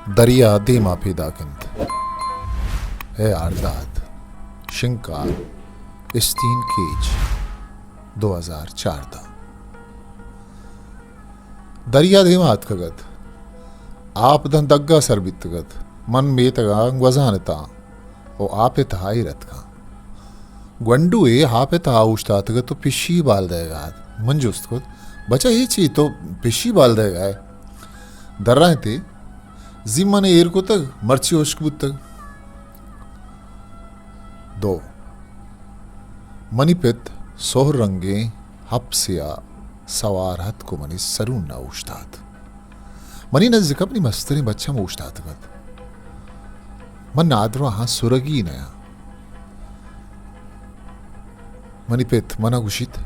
دریا دیما پیداک انت۔ اے آرداد، شنکار، استین کیچ، دو ہزار چاردہ۔ دریا دیما اتکگ ات۔ آپ داں دگا سر بیتگ ات۔ من میتگاں گوزان اتاں و آپ ء تہا ایر اتکاں۔ گونڈوے آپ ء تہا اوشتاتگ ات و پشی بال دئیگا ات۔ من جست کت، بچا اے چی تو پشی بال دئیگا ئے؟ درائینتے، زی من ایر کتگ، مرچی ہشک بوتگ۔ دو، منی پت سہر رنگیں ہپسے ء سوار اتک و منی سرون ء اوشتات۔ منی نزیک ء منی مستریں بچ ہم اوشتاتگ ات۔ من نادراہاں، سرگی نیاں۔ منی پت منا گوشیت،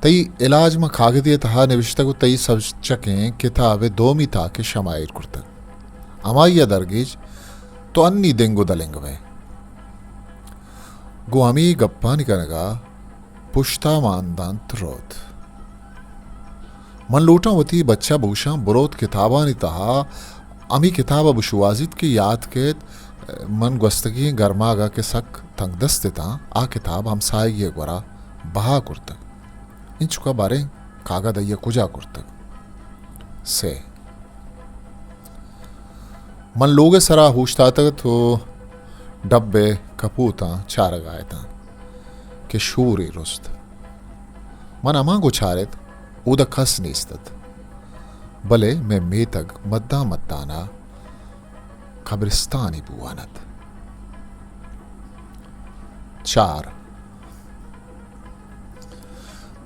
تئی علاج من کاگدے ء تہا نبشتگ و تئی سبچکیں کتاب ء دومی تاک ء شما ایر کرتگ۔ ہمائی ء درگیج، تو انی دنگ و دلنگ بئے۔ گوں ہمے گپانی کنگا پشتا مان دنت روت۔ من لوٹاں وتی بچا بگوشاں، بروت کتابانی تہا ہمے کتابا بشوہازیت کہ یات کیت۔ من گوستگیں گرماگا کہ سک تنگ دست اتاں، آ کتاب ہمساہگی ء گورا بہا کرتگ۔ انچکا باریں کاگد آئی ء کجا کرتگ؟ سے۔ من لوگ ء سرا اوشتاتگ ات و ڈب ء کپوتاں چارگا اتاں کہ شورے رست۔ من ہماں گوں چارت، اودا کس نیست ات، بلے مئے میتگ مدان مدانا قبرستانے بوان ات۔ چار۔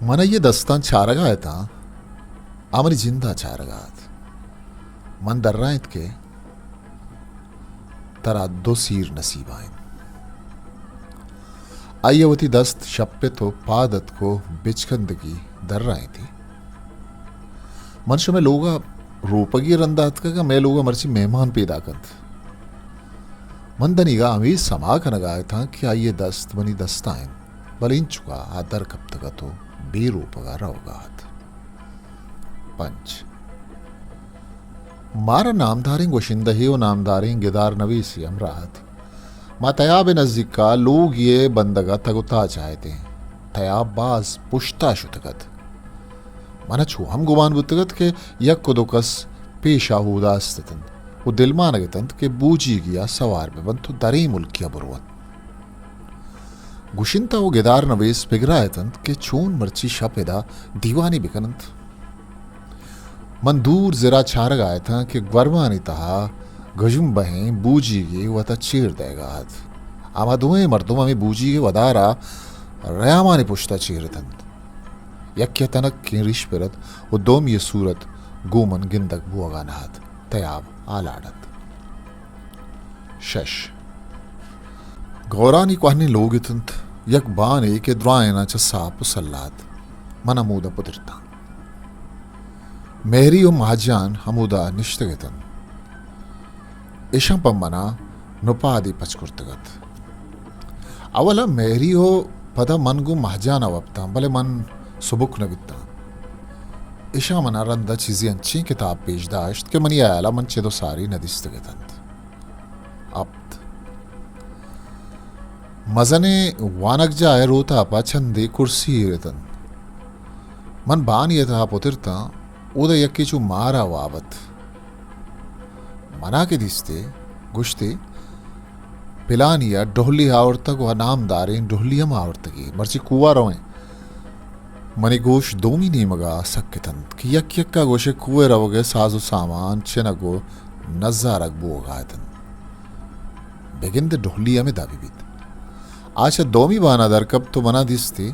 من آئی ء دستاں چارگا اتاں، آ منی جندا چارگا ات۔ من درائینت کہ ترا دو سیر نصیب آئین۔ آئی ء وتی دست شپت و پاد اتک و بچکندگی درائینتی۔ من شمئے لوگا روپگی رندا اتکگاں، مئے لوگا مرچی مہمان پیداک انت۔ من دنیگا ہمے سما کنگا اتاں کہ آئی ء دست منی دستا انت، بلے انچکا آ در کپتگ ات و بے روپگا روگا ات۔ پنچ۔ مارا نامداریں گوشندہے و نامداریں گدار نویسے ہمراہ ات۔ ما تیاب ء نزیکا لوگے ء بندگا تگ و تاچ آیتیں۔ تیاب باز پشتا شتگ ات۔ منا چو ہم گمان بوتگ ات کہ یک و دو کس پیشا اودا است اتنت و دلمانگ اتنت کہ بوجیگیا سوار ببنت و دریں ملکیا برونت۔ گشنت و گدار نویس پگرا اتنت کہ چون مرچی شپ ادا دیوانے بکننت۔ من دور زرا چارگا اتاں کہ گورمانی تہا گژمبہیں بوجیگے وتا چیر دئیگا ات۔ ہما دوئیں مردم ہمے بوجیگے ودارا ریامانی پشتا چیر اتنت۔ یکے ء تنکیں ریش پر ات و دومی ء صورت گوں من گندگ بوگا نہ ات۔ تیاب آلاڈ ات۔ شش۔ گورانی کوہنیں لوگ اتنت، یک بانے کہ درائیناں چہ ساپ و سلات۔ من ہمودا پترتاں۔ مہری و ماہجان ہمودا نشتگ اتنت۔ اشاں پہ منا نپادے پچ کرتگ ات۔ اولا مہری و پدا من گوں ماہجان ء وپتاں، بلے من سبک نہ بیتاں۔ اشاں منا رندا چیزے انچیں کتاب پیش داشت کہ منی ہیالا من چد و ساری نہ دیستگ اتنت۔ ہپت۔ مزنیں وانگجاہ ء روتاپا چندے کرسی ایر اتنت۔ من بانی ء تہا پترتاں، اودا یکے چو مارا واب ات۔ منا کہ دیستے، گوشتے، پلانی ء ڈہلی آورتگ و نامداریں ڈہلی ہم آورتگی، مرچی کوہ ء رویں۔ منی گوش دومی نیمگا سک اتنت کہ یک یکا گوشے کوہ ء روگ ء ساز و سامان چنگ و نزارگ بوگا اتنت۔ بگندے ڈہلی ہمدا بہ بیت۔ آ چہ دومی بانا در کپت و منا دیستی،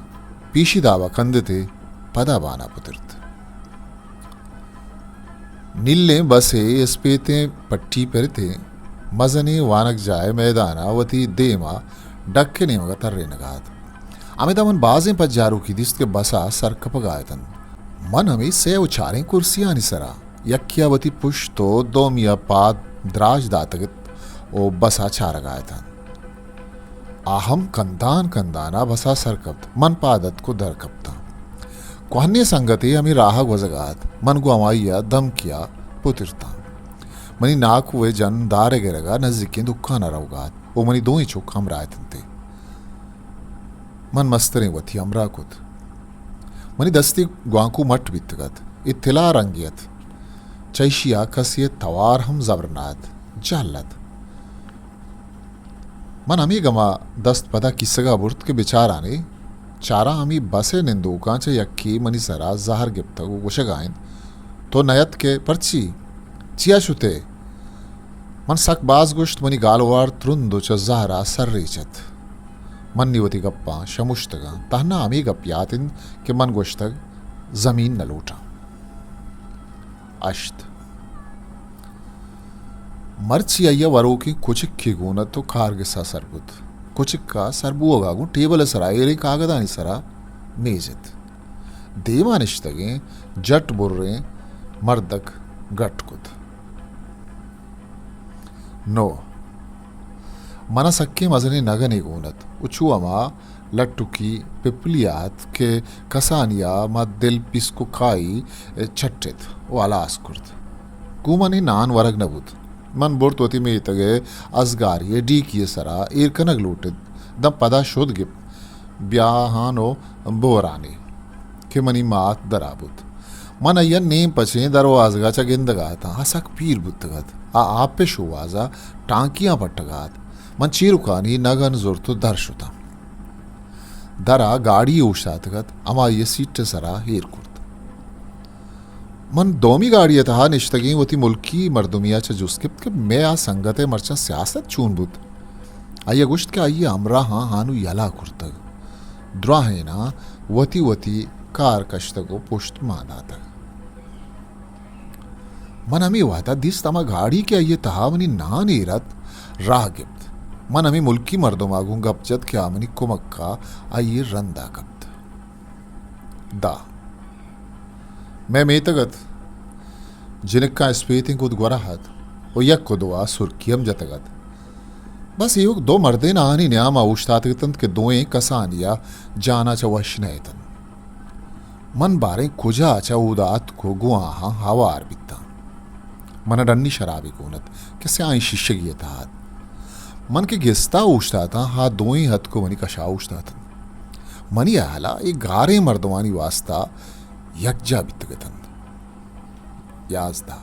پیشی دابا کندتے، پدا بانا پترت۔ نیلیں بسے اسپیتیں پٹی پرتے، مزنیں وانگجاہ ء میدانا وتی دیما ڈک ء نیمگا ترینگا ات۔ ہمدا من بازیں پجاروکی دیست کہ بسا سرکپگا اتنت۔ من ہمے سئے و چاریں کرسیانی سرا یکیا وتی پشت و دومیا پاد دراج داتگ ات و بسا چارگا اتنت۔ آ ہم کندان کندانا بسا سر کپت۔ من پاد اتک و در کپتاں۔ کوہنیں سنگتے ہمے راہا گوزگا ات۔ من گوں ہمائیا دمکیا پترتاں۔ منی ناکو ءِ جن دار ءِ گرگ ءَ نزیکیں دکان ءَ روگ ءَ ات ءُ منی دوئیں چک ہمراہ اتنت۔ من مستریں وتی ہمراہ کت۔ منی دستی گوانکو مٹ بیتگ ات۔ اے طلا رنگی ات۔ چہ ایشی ءَ کسے ءِ توار ہم زبر نہ ات، جہل ات۔ من ہمے گم ءَ دست پدا کیسگ ءَ برت کہ بچارانے، چاراں ہمے بس ءِ نندوکاں چہ یکے منی سر ءَ زہر گپتگ ءُ گوشگ ءَ انت، تو نیاتکئے پرچی؟ چیا شتئے؟ من سک باز گوشت، منی گالوار ترند ءُ چہ زہر ءَ سر ریچ ات۔ من نی وتی گپاں شمشتگ آں۔ تہنا ہمے گپ یات انت کہ من گوشتگ، زمین نہ لوٹاں۔ ہشت۔ مرچی آئی ءَ وروکیں کچکے گون ات ءُ کارگس ءَ سر بوت۔ کچک ءَ سر بوگ ءَ گوں ٹیبل ءِ سرا ایریں کاگدانی سرا میز ات۔ دیم ءَ نشتگیں جٹ بریں مردک گٹ کت۔ نو، من ءَ سکیں مزنیں نگنے گون ات ءُ چو ہما لٹکی پپلی ءَ ات کہ کسانی ءَ ما دل پیسکوکائی چٹت ءُ ہلاس کرت۔ گوں من اے نان ورگ نہ بوت۔ من برت وتی میتگ ءِ ازگاری ءِ ڈیکی ءِ سرا ایر کنگ لوٹت، داں پدا شد گپت، بیاہان ءُ بورانی کہ منی مات درا بوت۔ من آئی ءَ نیم پچیں دروازگ ءَ چہ گندگ ءَ اتاں۔ آ سک پیر بوتگ ات۔ آ آپ ءِ شوہاز ءَ ٹانکیاں پٹگ ءَ ات۔ من چیرکانی نگن زرت ءُ در شتاں۔ در ءَ گاڑی اوشتاتگ ات، ہمائی ءِ سیٹ ءِ سرا ایر کرت۔ من دومی گاڑی ءِ تہا نشتگیں وتی ملکی مردمے ءَ چہ جست گپت کہ مئے آ سنگت ءِ مرچاں سیاست چون بوت؟ آئی ءَ گوشت کہ آئی ءِ ہمراہاں ہانو یلہ کرتگ، دراہیناں وتی وتی کار کشتگ ءُ پشت مان داتگ۔ من ہمے وہد ءَ دیست ہما گاڑی کہ آئی ءِ تہا منی نان ایر ات، راہ گپت۔ من ہمے ملکی مردم ءَ گوں گپ جت کہ آ منی کمک ءَ آئی ءِ رند ءَ کپت۔ دہ۔ مئے میتگ ات۔ جنکاں اسپیتیں گد گورا ات ءُ یک ءُ دو ءَ سرکی ہم جتگ ات۔ بس ایوک دو مردین آہانی نیام ءَ اوشتاتگ اتنت کہ دوئیں کسانی ءَ جان ءَ چہ وش نہ اتنت۔ من باریں کجا چہ اودا اتک ءُ گوں آہاں ہوار بیتاں۔ من ءَ ڈنی شرابے گون ات کہ سیاہیں شیشگے ءِ تہا ات۔ من کہ گستا اوشتاتاں، آ دوئیں اتک ءُ منی کشا اوشتاتنت۔ منی ہیال ءَ اے گاریں مردمانی واستا یکجاہ بیتگ اتنت۔ یازدہ۔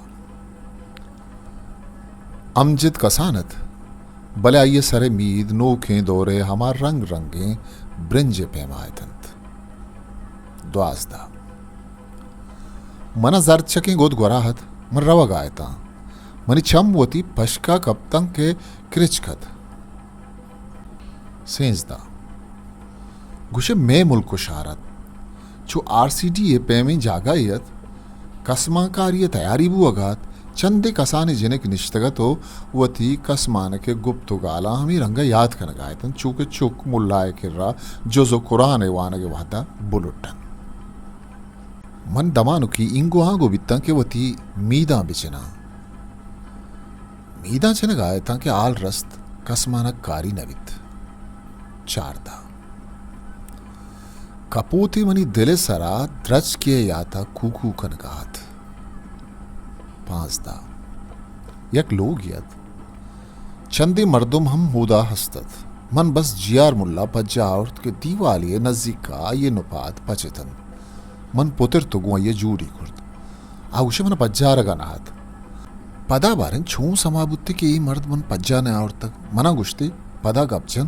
امجد کسان ات، بلے آئی ءِ سر ءِ مید نوکیں دور ءِ ہما رنگ رنگیں برنج ءِ پیما اتنت۔ دوازدہ۔ من ءَ زرچکیں گد گورا ات، من روگ ءَ اتاں۔ منی چم وتی پشک ءَ کپتاں کہ کرچک ات۔ سیزدہ۔ گوشے مئے ملک ءُ شہر ات۔ چو آر سی ڈی ءِ پیمیں جاگہے ات۔ کسمانکاری ءِ تیاری بوگ ءَ ات۔ چندے کسانیں جنک نشتگ ات ءُ وتی کسمانک ءِ گپت ءُ گالاں ہمے رنگ ءَ یات کنگ ءَ اتنت، چو کہ چک ملا ءِ کرا جز ءُ قرآن ءِ وانگ ءِ وہد ءَ بلٹ انت۔ من دمانکی اینگو آنگو بیتاں کہ وتی میداں بچناں۔ میداں چنگ ءَ اتاں کہ حال رست کسمانک کاری نہ بیت۔ چاردہ۔ کپوتے منی دل ءِ سرا درچکے ءِ یات ءَ کوکو کنگ ءَ ات۔ پانزدہ۔ یک لوگے ات۔ چندے مردم ہم اودا ہست ات۔ من بس جی آر ملا پجا آورت کہ دیوالے ءِ نزیک ءَ آئی ءِ نپاد پچ اتنت۔ من پترت ءُ گوں آئی ءَ جوڑی کرت۔ آ گوشے من ءَ پجارگ ءَ نہ ات۔ پدا باریں چون سما بوتے کہ اے مرد من پجا نہ آورتگ۔ من ءَ گوشتے پدا گپ جن۔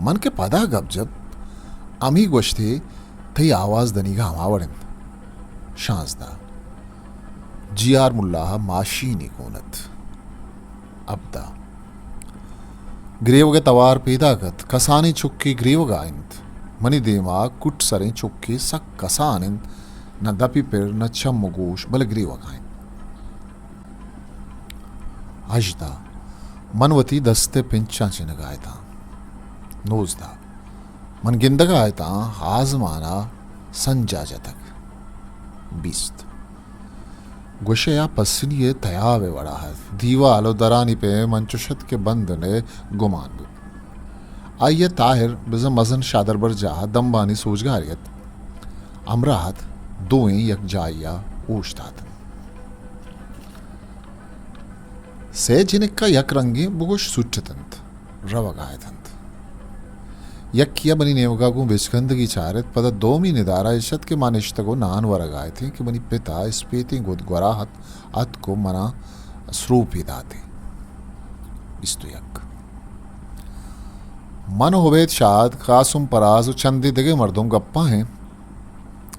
من کہ پدا گپ جت، ہمے گوشتے تئی آواز دنیگا ہما وڑ انت۔ شانزدہ۔ جی آر ملا ءَ ماشینے گون ات۔ ہبدہ۔ گریوگ ءِ توار پیداک ات۔ کسانیں چکے گریوگ ءَ انت۔ منی دیما کٹ سریں چکے سک کسان انت، نہ دپی پر، نہ چم ءُ گوش، بلے گریوگ ءَ انت۔ ہژدہ۔ من وتی دست ءِ پنچاں چنگ ءَ اتاں۔ نوزدہ۔ من گندگ ءَ اتاں، آزمان ءَ سنجا جتگ۔ بیست۔ گوشے آ پسنی ءِ تیاب ءِ وڑا ات۔ دیوال ءُ درانی پیم انچش ات کہ بندن ءِ گمان بوت۔ آئی ءَ طاہر بزاں مزن شادربرجاہ ءَ دمبانی سوجگارے ات۔ ہمراہ ات، دوئیں یک جاہے ءَ اوشتاتنت۔ سے جنکا یک رنگیں بگوش سوٹ اتنت، روگا اتنت۔ یکیا منی نیمگا گوں بچکندگی چارت، پدا دومی ندارہ اش ات کہ ما نشتگ و نان ورگا اتیں کہ منی پتا اسپیتیں گد گورا ات، اتک و منا سروپے داتے۔ بیست و یک۔ من و عبید شاد، قاسم پراز و چندے دگہ مردم گپا ہیں۔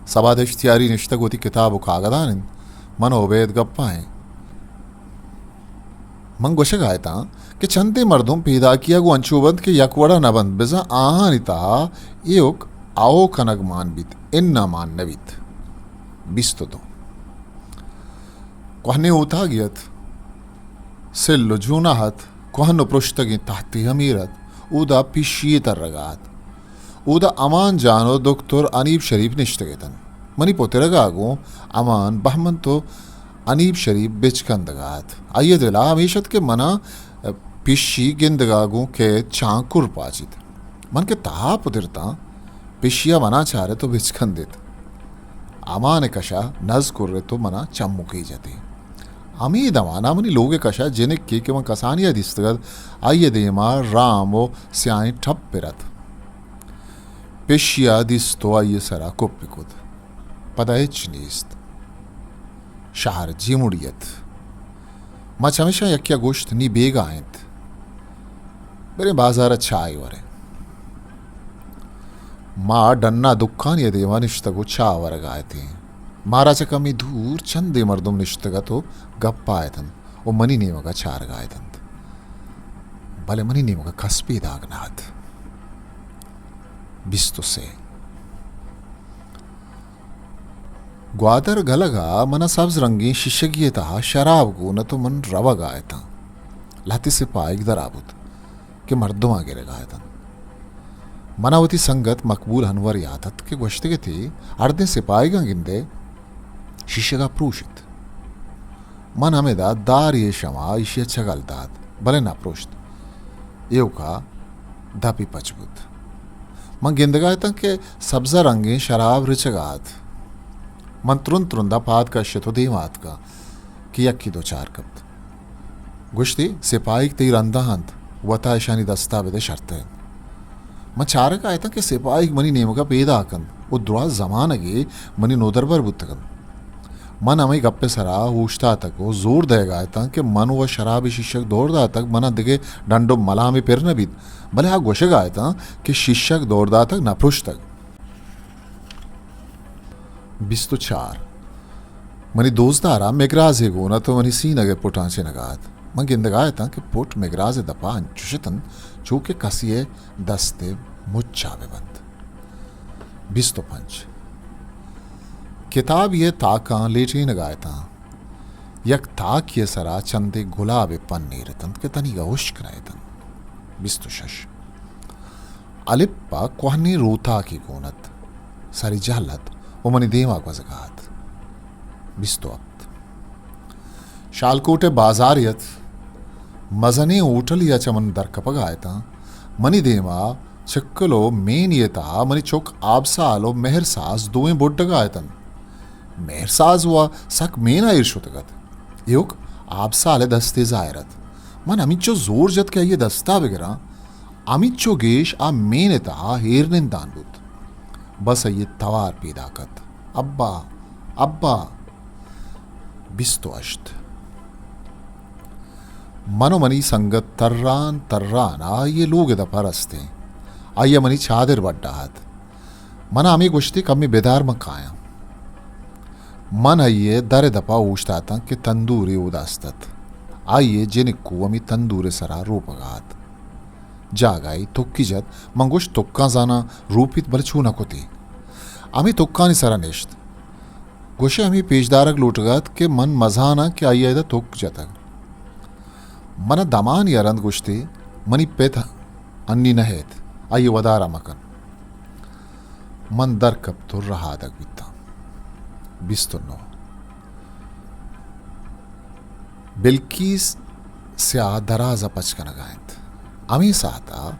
سبا دشتیاری نشتگ وتی کتاب و کاگدان انت۔ من و عبید گپا ہیں۔ من گوشگا اتاں کہ چندے مردم پیداکیا گوں انچو بنت کہ یک وڑا نہ بنت، بزاں آہانی تہا ایوک آہو کنگ مان بیت، انا مان نہ بیت۔ بیست و دو۔ کوہنیں اوتاگے ات، سل و جونہ ات، کوہن و پرشتگیں تہتے ہمیر ات، اودا پشی یے ترگا ات۔ اودا امان جان و دکتر حنیف شریف نشتگ اتنت۔ منی پترگا گوں امان، بہمن تو حنیف شریف بچکندگا ات۔ آئی ء دلا ہمیش ات کہ منا پشی گندگا گوں کہ چانکر پاچیت۔ من کہ تہا پترتاں، پشیا منا چارت و بچکندت۔ امان ء کشا نز کرت و منا چمکے جتے۔ ہمے دمانا منی لوگ ء کشا جنکے کہ من کسانیا دیستگ ات، آئی ء دیما رام و سیاہیں ٹپ پر ات۔ پشیا دیست و آئی ء سرا کپی کت۔ پدا ہچ نیست۔ شہر جیمڑی ات۔ ما چمیشاں یکیا گوشت، نی بیگاہ انت، بریں بازار ء چاہے وریں۔ ما ڈنا دکانی ء دیما نشتگ و چاہ ورگا اتیں۔ مارا چہ کمی دور چندے مردم نشتگ ات و گپا اتنت و منی نیمگا چارگا اتنت، بلے منی نیمگا کس پیداک نہ ات۔ بیست و سے۔ گوادر گلگ ء من ء سبز رنگیں شیشگی ء تہا شراب گون ات و من روگ ء اتاں۔ لہتے سپاہیگ درا بوت کہ مردماں گرگ ء اتنت۔ من ء وتی سنگت مقبول انور یات ات کہ گوشتگ اتی، ہردیں سپاہیگاں گندئے، شیشگ ء پروشیت۔ من ہمدا دارے شما ایشی ء چگل دات، بلے نہ پروشت۔ ایوکا دپی پچ بوت۔ من گندگا اتاں کہ سبزہ رنگیں شراب رچگا ات۔ من ترند ترندا پاد کشت و دیما اتکاں کہ یکے دوچار کپت۔ گوشتی، سپاہیگ تئی رندا انت، وتا اشانی دستا بدے، شرتر انت۔ من چارگا اتاں کہ سپاہیگ منی نیمگا پیداک انت و دراہ زمانگے منی نودربر بوتگ انت۔ من ہمے گپ ء سرا اوشتاتگ و زور دئیگا اتاں کہ من و شراب ء شیشگ دور داتگ، منا دگہ ڈنڈ و ملامے پر نہ بیت، بلے آ گوشگا اتاں کہ شیشگ دور داتگ نہ پرشتگ۔ بیست و چار۔ منی دوزدارا مگرازے گون ات و منی سینگ ء پٹاں چنگا ات۔ من گندگا اتاں کہ پٹ مگراز ء دپا انچش اتنت چو کہ کسی ء دست ء مچا بہ بنت۔ بیست و پنچ۔ کتابی ء تاکاں لیٹینگا اتاں۔ یک تاکی ء سرا چندے گلاب ء پن ایر اتنت کہ تنیگا ہشک نہ اتنت۔ بیست و شش۔ الپ ء کوہنیں روتاکے گون ات، سری جہل ات و منی دیما گوزگا ات۔ بیست و ہپت۔ شالکوٹ ء بازارے ات، مزنیں ہوٹلے ء چہ من درکپگا اتاں۔ منی دیما چکل و مینی ء تہا منی چک آبسال و مہرساز دوئیں بڈگا اتنت۔ مہرساز وا سک مینا ایر شتگ ات۔ ایوک آبسال ء دستے زاہر ات۔ من ہمینچو زور جت کہ آئی ء دستا بگراں، ہمینچو گیش آ مین ء تہا ایر نندان بوت۔ بس آئی ء توار پیداک ات۔ ابا! ابا! بیست و ہشت۔ من و منی سنگت تران تران آئی ء لوگ ء دپا رستیں۔ آئی ء منی چادر بڈا ات۔ من ء ہمے گوشتی، کمے بدار، من کایاں۔ من آئی ء در ء دپا اوشتاتاں کہ تندورے اودا است ات۔ آئی ء جنکو ہمے تندور ء سرا روپگا ات۔ جاگہے تکی جت، من گوشت، تکاں زاناں روپیت، بلے چو نہ کتی۔ ہمے تکانی سرا نشت۔ گوشئے ہمے پیش دارگ لوٹگ ات کہ من مزاناں کہ آئی ء ادا تک جتگ۔ من ء دمانے ء رند گوشتی، منی پت انی نہ ایت، آئی ء ودار ء مکن۔ من در کپت و رہادگ بیتاں۔ بیست و نو۔ بلکیس سیاہ دراز ء پچ کنگ ء انت۔ ہمے ساعت ء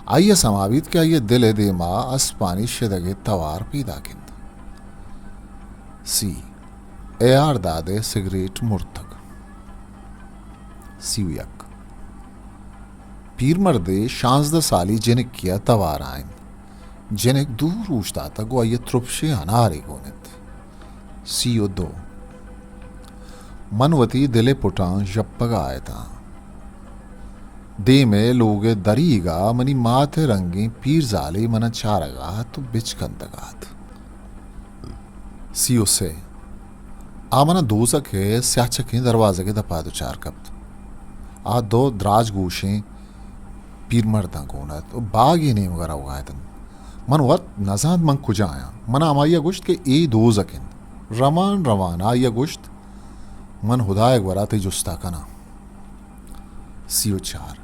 آئی ء سما بیت کہ آئی ء دل ء دیما اسپانی شدگ ء توار پیداک انت۔ سی، اے آر داد ء سگریٹ مرتگ۔ سی و یک۔ پیرمردے شانزدہ سالی جنکے ءَ توار ءَ انت۔ جنک دور اوشتاتگ ءُ آئی ءَ ترپشیں انارے گون انت۔ سی و دو۔ من وتی دل ءِ پٹاں ژپگ ءَ اتاں۔ دیم ءَ لوگ ءِ دریگ ءَ منی مات ءِ رنگیں پیرزالے من ءَ چارگ ءَ ات ءُ بچکندگ ءَ ات۔ سی و سے۔ آ من ءَ دوزک ءِ سیاہ چکیں دروازگ ءِ دپ ءَ دچار کپت۔ آ دو دراج گوشیں پیرمرداں گون ات ءُ باگے نیمگ ءَ روگ ءَ اتنت۔ من وت نہ زانت من کجا آیاں۔ من ءَ ہمائی ءَ گوشت کہ اے دوزک انت۔ روان روان آئی ءَ گوشت، من ہدائے گورا تئی جست ءَ کناں۔ سی و چار۔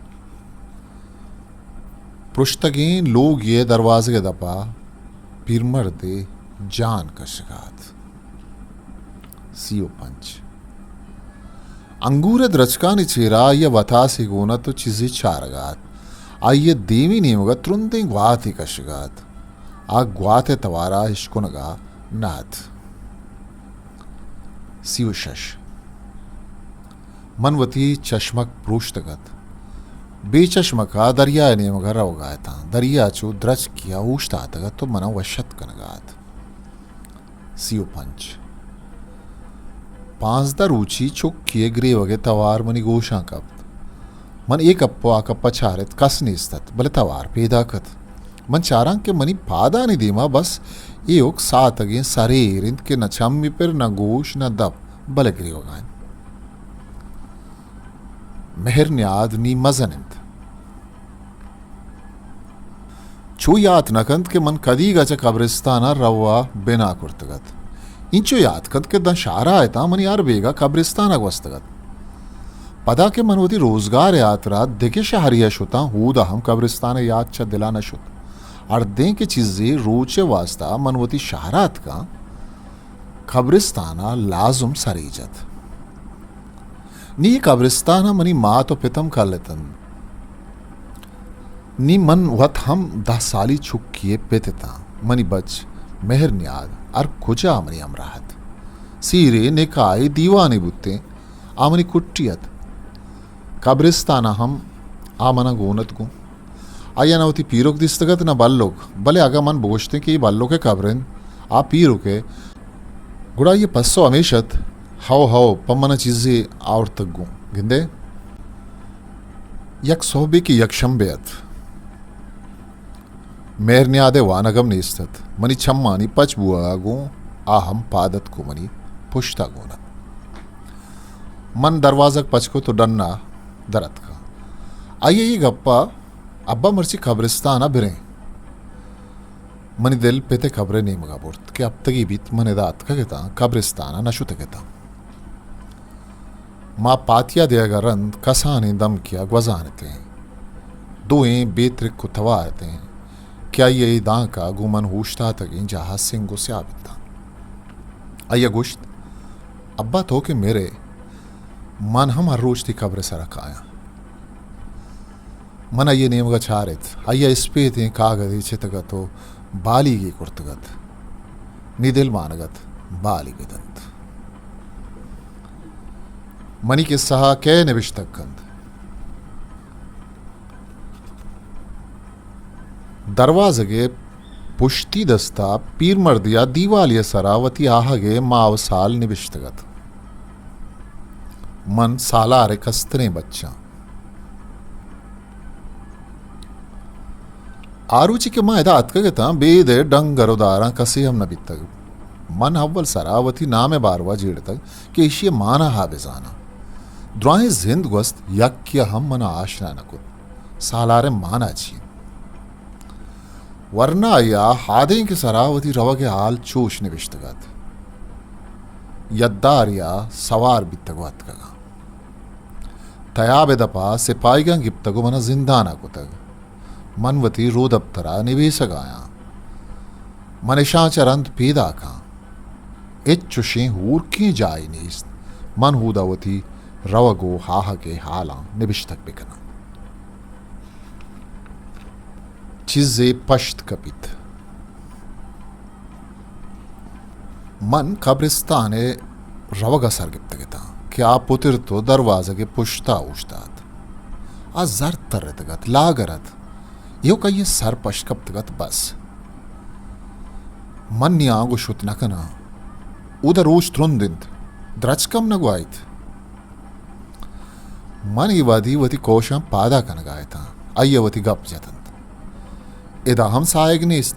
پرشتگیں لوگے ءِ دروازگ ءِ دپ ءَ پیرمردے جان کشگ ءَ ات۔ سی و پنچ۔ انگور ءِ درچکانی چیر ءَ آئی ءَ وتاسے گون ات ءُ چیزے چارگ ءَ ات۔ آئی ءِ دیمی نیمگ ءَ ترندیں گواتے کشگ ءَ ات۔ آ گوات ءِ توار ءَ اشکنگ ءَ نہ ات۔ سی و شش۔ من وتی چشمک پروشتگ ات۔ بے چشمک ءَ دریا ءِ نیمگ ءَ روگ ءَ اتاں۔ دریا چو درچکے ءَ اوشتاتگ ات ءُ من ءَ وش اتک کنگ ءَ ات۔ سی و پنچ۔ پانزدہ روچی چکے ءِ گریوگ ءِ توار منی گوشاں کپت۔ من اے کپ ءُ آ کپ ءَ چارت، کس نیست ات، بلے توار پیداک ات۔ من چاراں کہ منی پادانی دیم ءَ بس ایوک ساتگیں سرے ایر انت کہ نہ چمی پر، نہ گوش، نہ دپ، بلے گریوگ ءَ انت۔ مہر نیاد نی مزن انت۔ چو یات نہ کنت کہ من کدیگ ءَ چہ قبرستان ءَ رو ءَ بنا کرتگ ات۔ اینچو یات کنت کہ داں شہر ءَ اتاں، منی ہر بیگاہ قبرستان ءَ گوستگ ات۔ پدا کہ من وتی روزگار ءِ ہاترا دگہ شہرے ءَ شتاں، اود ءَ ہم قبرستان ءِ یات چہ دل ءَ نہ شت۔ ہردیں کہ چیزے روچ ءِ واستا من وتی شہر ءَ اتکاں، قبرستان ءَ لازم سرے جت۔ نی قبرستان ءَ منی مات ءُ پت ہم کل اتنت۔ نی من وت ہم دہ سالی چکے ءِ پت اتاں۔ منی بچ مہر نیاد ہر کجا منی ہمراہ ات۔ سیرے، نکاحے، دیوانے بوتیں۔ آ منی کٹی ات۔ قبرستان ءَ ہم آ من ءَ گون ات گوں۔ آئی ءَ نہ وتی پیرک دیستگ ات نہ بلک، بلے اگاں من بگوشتیں کہ اے بلک ءِ قبر انت، آ پیرک ءِ، گڑا آئی ءِ پسو ہمیش ات، ہئو ہئو، پہ من ءَ چیزے آورتگ گوں۔ گندئے، یک سہبے کہ یک شمبے ات۔ مہر نیاد ءِ وانگ ہم نیست ات۔ منی چمانی پچ بوہگ ءَ گوں آ ہم پاد اتک ءُ منی پشت ءَ گون ات۔ من دروازگ پچ کت ءُ ڈن ءَ در اتکاں۔ آئی ءَ اے گپ ءَ، ابا مرچی قبرستان ءَ بریں۔ منی دل پت ءِ قبر ءِ نیمگ ءَ برت کہ ہپتگے بیت من ادا اتکگ اتاں، قبرستان ءَ نہ شتگ اتاں۔ ما پاتیا دیگ ءَ رند کسانیں دمکے ءَ گوزان اتیں۔ دوئیں بے ترک ءُ توار اتیں کہ آئی ءِ اے دانک ءَ گوں من اوشتاتگیں جاہ ءَ سنگ ءُ سیاہ بیتاں۔ آئی ءَ گوشت، ابا تو کہ مرئے، من ہم ہر روچ تئی قبر ءِ سر ءَ کایاں۔ من آئی ءِ نیمگ ءَ چارت۔ آئی ءَ اسپیتیں کاگدے چتگ ات ءُ بالیگے کرتگ ات۔ نی دل مانگ ات بالی بہ دنت۔ منی کسہ ءَ کئے نبشتگ کنت؟ دروازگ ءِ پشتی دست ءَ پیرمردے ءَ دیوالے ءِ سر ءَ وتی آہگ ءِ ماہ ءُ سال نبشتگ ات۔ من سالار ءِ کستریں بچاں۔ آ روچی کہ من ادا اتکگ اتاں، بید ءِ ڈنگر ءُ داراں کسے ہم نہ بیتگ۔ من اول سرا وتی نام ءِ باروا جیڑتگ کہ ایشی ءِ مانا ہا بزاناں۔ دراہیں زند گوست، یکے ءَ ہم من ءَ آشنا نہ کت۔ سالار ءِ مانا چی انت؟ ورنایے ءَ ہادینک ءِ سرا وتی روگ ءِ حال چوش نبشتگ ات۔ یدارے ءَ سوار بیتگ ءُ اتکگاں۔ تیاب ءِ دپ ءَ سپاہیگاں گپتگ ءُ من ءَ زندان ءَ کتگ۔ من وتی رودپتر ءَ نبیسگ ءَ آں۔ من اشاں چہ رند پیداک آں۔ ہچ چشیں ہورکیں جاہے نیست من اودا وتی روگ ءُ آہگ ءِ حالاں نبشتگ بہ کناں۔ چیزے پشت کپیت۔ من قبرستان ءِ روگ ءَ سر گپتگ اتاں۔ کہ آ پترت و دروازگ ء پشتا اوشتات۔ آ زرد ترتگ ات، لاگر ات، ایوک آئی ء سر پش کپتگ ات، بس۔ من نی آنگو شت نہ کناں۔ اودا روچ ترند انت، درچک ہم نہ گواہیت۔ من اے وہدی وتی کوشاں پادا کنگا اتاں۔ آئی ء وتی گپ جت انت۔ ادا ہم ساہگ نیست۔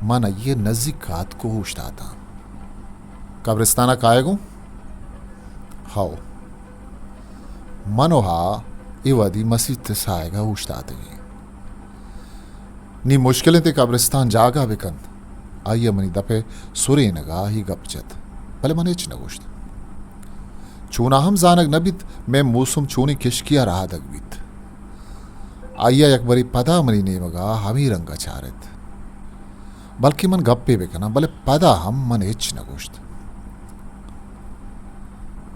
من آئی ء نزیک اتک و اوشتاتاں۔ قبرستان ء کائیگ اوں؟ ہئو۔ من و آ اے وہدی مسیت ء ساہگ ء اوشتاتگیں۔ نی مشکل انت اے قبرستان جاگہ بہ کنت۔ آئی ء منی دپ ء سرینگ ء اے گپ جت، بلے من ہچ نہ گوشت۔ چوناہا ہم زانگ نہ بیت مئے موسم چونیں کشکے ء رہادگ بیت۔ آئی ء یک برے پدا منی نیمگ ء ہمے رنگ ء چارت۔ بلکیں من گپے بہ کناں، بلے پدا ہم من ہچ نہ گوشت۔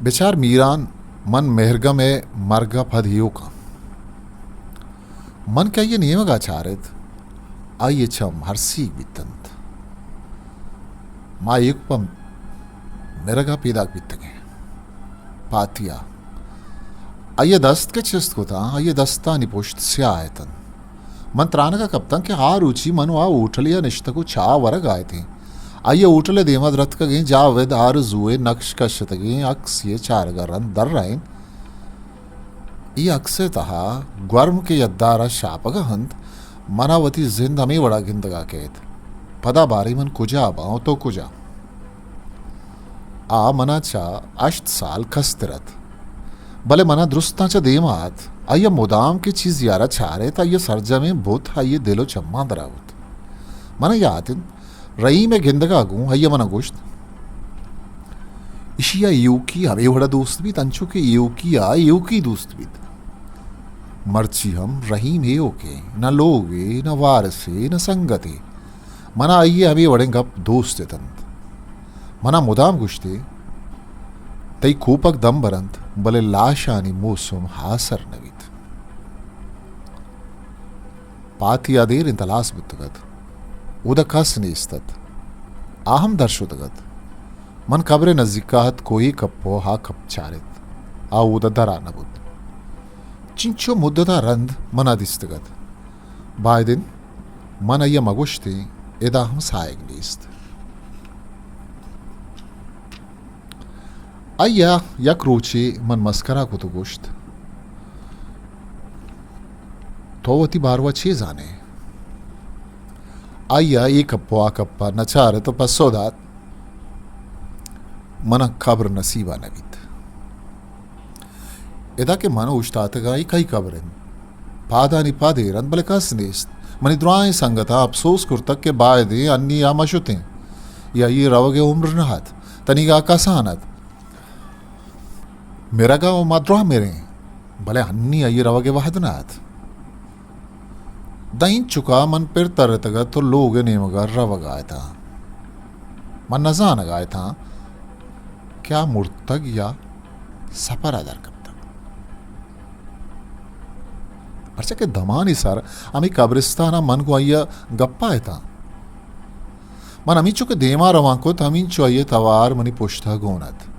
بچار میران، من مہرگم ء مرگ ء پد ایوک آں۔ من کہ آئی ء نیمگ ء چارت، آئی ء چم ہرسیگ بیت انت۔ ما ایوک پہ مرگ ء پیداک بیتگیں۔ پاتیا۔ آئی ء دست کہ چست کتاں، آئی ء دستانی پشت سیاہ اتنت۔ من ترانگ ء کپتاں کہ آ روچی من و آ ہوٹلے ء نشتگ و چاہ ورگ ء اتیں۔ آئی ء ہوٹل ء دیم ء درتکگیں جاوید آرزو ء نقش کشتگیں عکسے ء چارگ ء رند در رہینت۔ اے عکس ء تہا گورم کہ یدار ء شاپگ ء انت، من ء وتی زند ہمے وڑ ء گندگ ء کیت۔ پدا باریں من کجا باں و تو کجا؟ آ من ء چہ ہشت سال کستر ات، بلے من ء درستاں چہ دیم ء ات۔ آئی ء مدام کہ چیزے ء را چاریت، آئی ء سرجمیں بت آئی ء دل و چماں درا بوت۔ من ء یات انت، رحیم ء گندگ ء گوں آئی ء من ء گوشت، ایشی ء ایوکی ہمے وڑ ء دوست بیت، انچو کہ ایوکی ء ایوکی دوست بیت۔ مرچی ہم رحیم ایوکے، نہ لوگے، نہ وارثے، نہ سنگتے۔ من ء آئی ء ہمے وڑیں گپ دوست اتنت۔ من ء مدام گوشتے، تئی کوپگ دم برنت، بلے لاشانی موسم ہاسر نہ بیت۔ پاتی ء دیر انت ہلاس بوتگ ات۔ اودا کس نیست ات۔ آ ہم در شتگ ات۔ من قبر ء نزیک ء اتک و اے کپ و آ کپ چارت۔ آ اودا درا نہ بوت۔ چنچو مدت ء رند من ء دیستگ ات۔ باید انت من آئی ء مہ گوشتیں، ادا ہم ساہگ نیست۔ آئی ء یک روچے من مسکرا کت و گوشت، تو وتی باروا چے زانے؟ آئی ء اے کپ و آ کپ ء نچارت و پسو دات، من ء قبر نصیب ء نہ بیت۔ ادا کہ من اوشتاتگاں، اے کئی قبر انت؟ پادانی پاد ایر انت، بلے کس نیست۔ منی درائیں سنگتاں اپسوز کرتگ کہ بایدیں انی آ مہ شتیں، یا اے روگ ء عمر نہ ات، تنیگا کسان ات۔ مرگا و ما دراہ مریں، بلے انی آئی روگ ء وہد نہ ات۔ داں اینچکا من پر ترتگ ات و لوگ ء نیمگا روگا اتاں۔ من نزانگا اتاں کہ آ مرتگ یا سپرا در کپتگ۔ پرچا کہ دمانی سر ہمے قبرستانا من گوں آئی ء گپا اتاں۔ من ہمینچو کہ دیما روان کت، ہمینچو آئی ء توار منی پشتا گون ات۔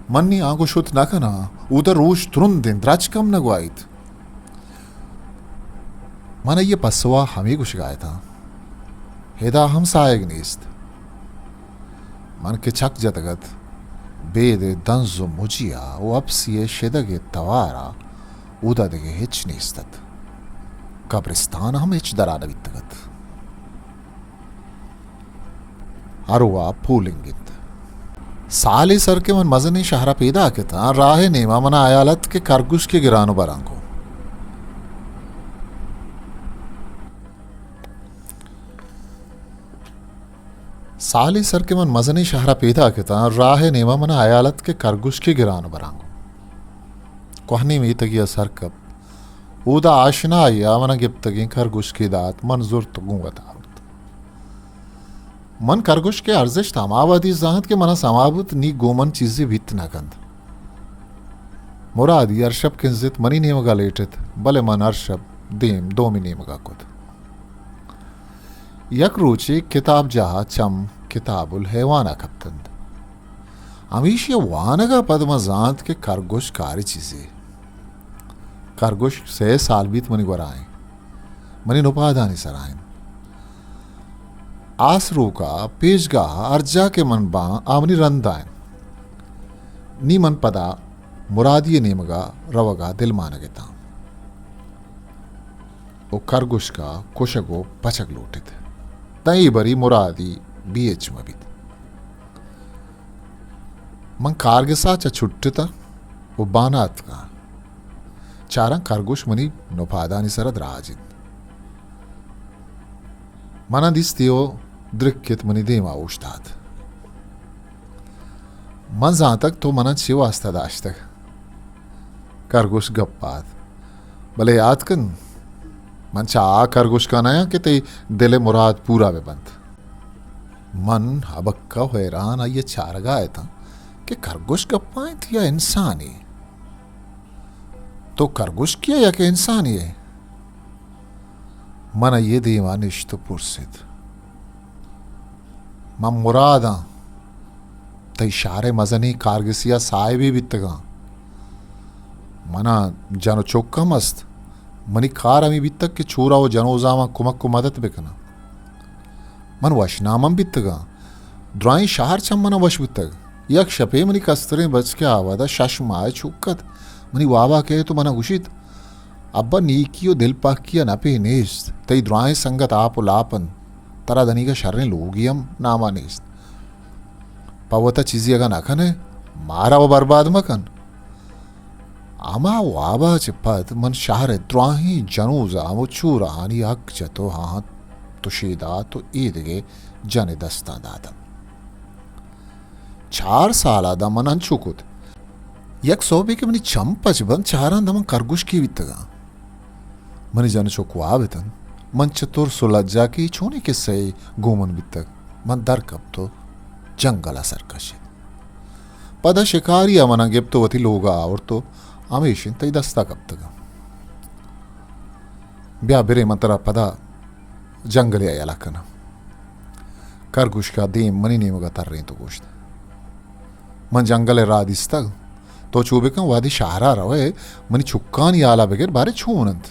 من نی آنگو شت نہ کناں، اودا روچ ترند انت، درچک ہم نہ گواہیت۔ من آئی ء پسوا ہمے گوشگا اتاں، ادا ہم ساہگ نیست۔ من کہ چک جتگ ات، بید ء دنز و مجیا و اپسی ء شدگ ء توارا اودا دگہ ہچ نیست ات۔ قبرستان ہم ہچ درا نہ بیتگ ات۔ ہروا پولنگ انت۔ سالے سر کہ من مزنیں شہرا پیداک اتاں، راہ ء نیما منا ہیال ات کہ کرگوشکے گران و براں گوں۔ سالے سر کہ من مزنیں شہرا پیداک اتاں، راہ ء نیما منا ہیال ات کہ کرگوشکے گران و براں گوں۔ کوہنیں میتگے ء سر کپت۔ اودا آشنائے ء منا گپتگیں کرگوشکے دات، من زرت گوں وتا برت۔ من کرگوشک ء ارزشت ہما وہدی زانت کہ منا سما بوت نی گوں من چیزے بیت نہ کنت۔ مرادی ہر شپ کنزت منی نیمگا لیٹت، بلے من ہر شپ دیم دومی نیمگا کت۔ یک روچے کتاب جاہ ء چم کتاب الحیوان ء کپتنت۔ ہمیشی ء وانگ ء پد من زانت کہ کرگوش کاری چیزے۔ کرگوش سئے سال بیت منی گورا ایں، منی نپادانی سرا ایں۔ آسروک ء پیشگاہ ء ہر جا کہ من باں، آ منی رند ء ایں۔ نی من پدا مرادی ء نیمگ ء روگ ء دلمانگ اتاں۔ و کرگوشک ء کشگ و پچگ لوٹت۔ داں اے بری مرادی بی ایچ مہ بیت۔ من کارگس ء چہ چھٹتاں و بان ء اتکاں۔ چاراں کرگوشک منی نپادانی سر ء دراج انت۔ من ء دیستی و درکت منی دیم ء اوشتات۔ من زانتگ تو من ء چے واسطہ داشتگ۔ کرگوشک گپ آت۔ بلے یات کن، من چہ آ کرگوشکاں نیاں کہ تئی دل ء مراد پورا بہ بنت۔ من ہبکہ و حیران آئی ء چارگا اتاں کہ کرگوشک گپا انت یا انسانے؟ تو کرگوشکے ئے یا کہ انسانے ئے؟ من آئی ء دیما نشت و پرسیت۔ من مراد آں، تئی شہر ء مزنیں کارگسے ء صاحبے بیتگاں۔ منا جن و چک ہم است۔ منی کار ہمے بیتگ کہ چورا و جنوزاماں کمک و مدت بکناں۔ من وشنام ہم بیتگاں۔ درائیں شہر چہ منا وش بوتگ۔ یک شپے منی کستریں بچک ء آ وہدا شش ماہ ء چک ات۔ منی وابا کئیت و منا گوشیت، ابا، نیکی و دلپاکی ء نپے نیست۔ تئی درائیں سنگت آپ و لاپ انت۔ ترا دنیگا شریں لوگے ہم ناما نیست۔ پہ وتا چیزے اگاں نہ کنئے، مارا و برباد مکن۔ ہما وابا چہ پد من شہر ء دراہیں جنوزام و چورہانی حق چہ تو ہاں تو شیدات و اے دگہ جن ء دستاں داتاں۔ چار سال ء داں من انچو کت۔ یک سہبے کہ منی چم پچ بنت، چاراں داں من کرگوشکے بیتگاں۔ منی جن چک واب اتنت۔ من چہ ترس و لجا کہ اے چونیں کسہ یے گوں من بیتگ، من در کپت و جنگل ء سر کشت۔ پدا شکاری ء منا گپت و وتی لوگ ء آورت و ہمیش انت تئی دست ء کپتگاں۔ بیا بریں، من ترا پدا جنگلے ء یلہ کناں۔ کرگوشک ء دیم منی نیمگ ء ترینت و گوشت، من جنگل ء راہ دیستگ، تو چو بکن، وہدے شہر ء روئے، منی چکانی ہال ء بگر، بارے چون انت؟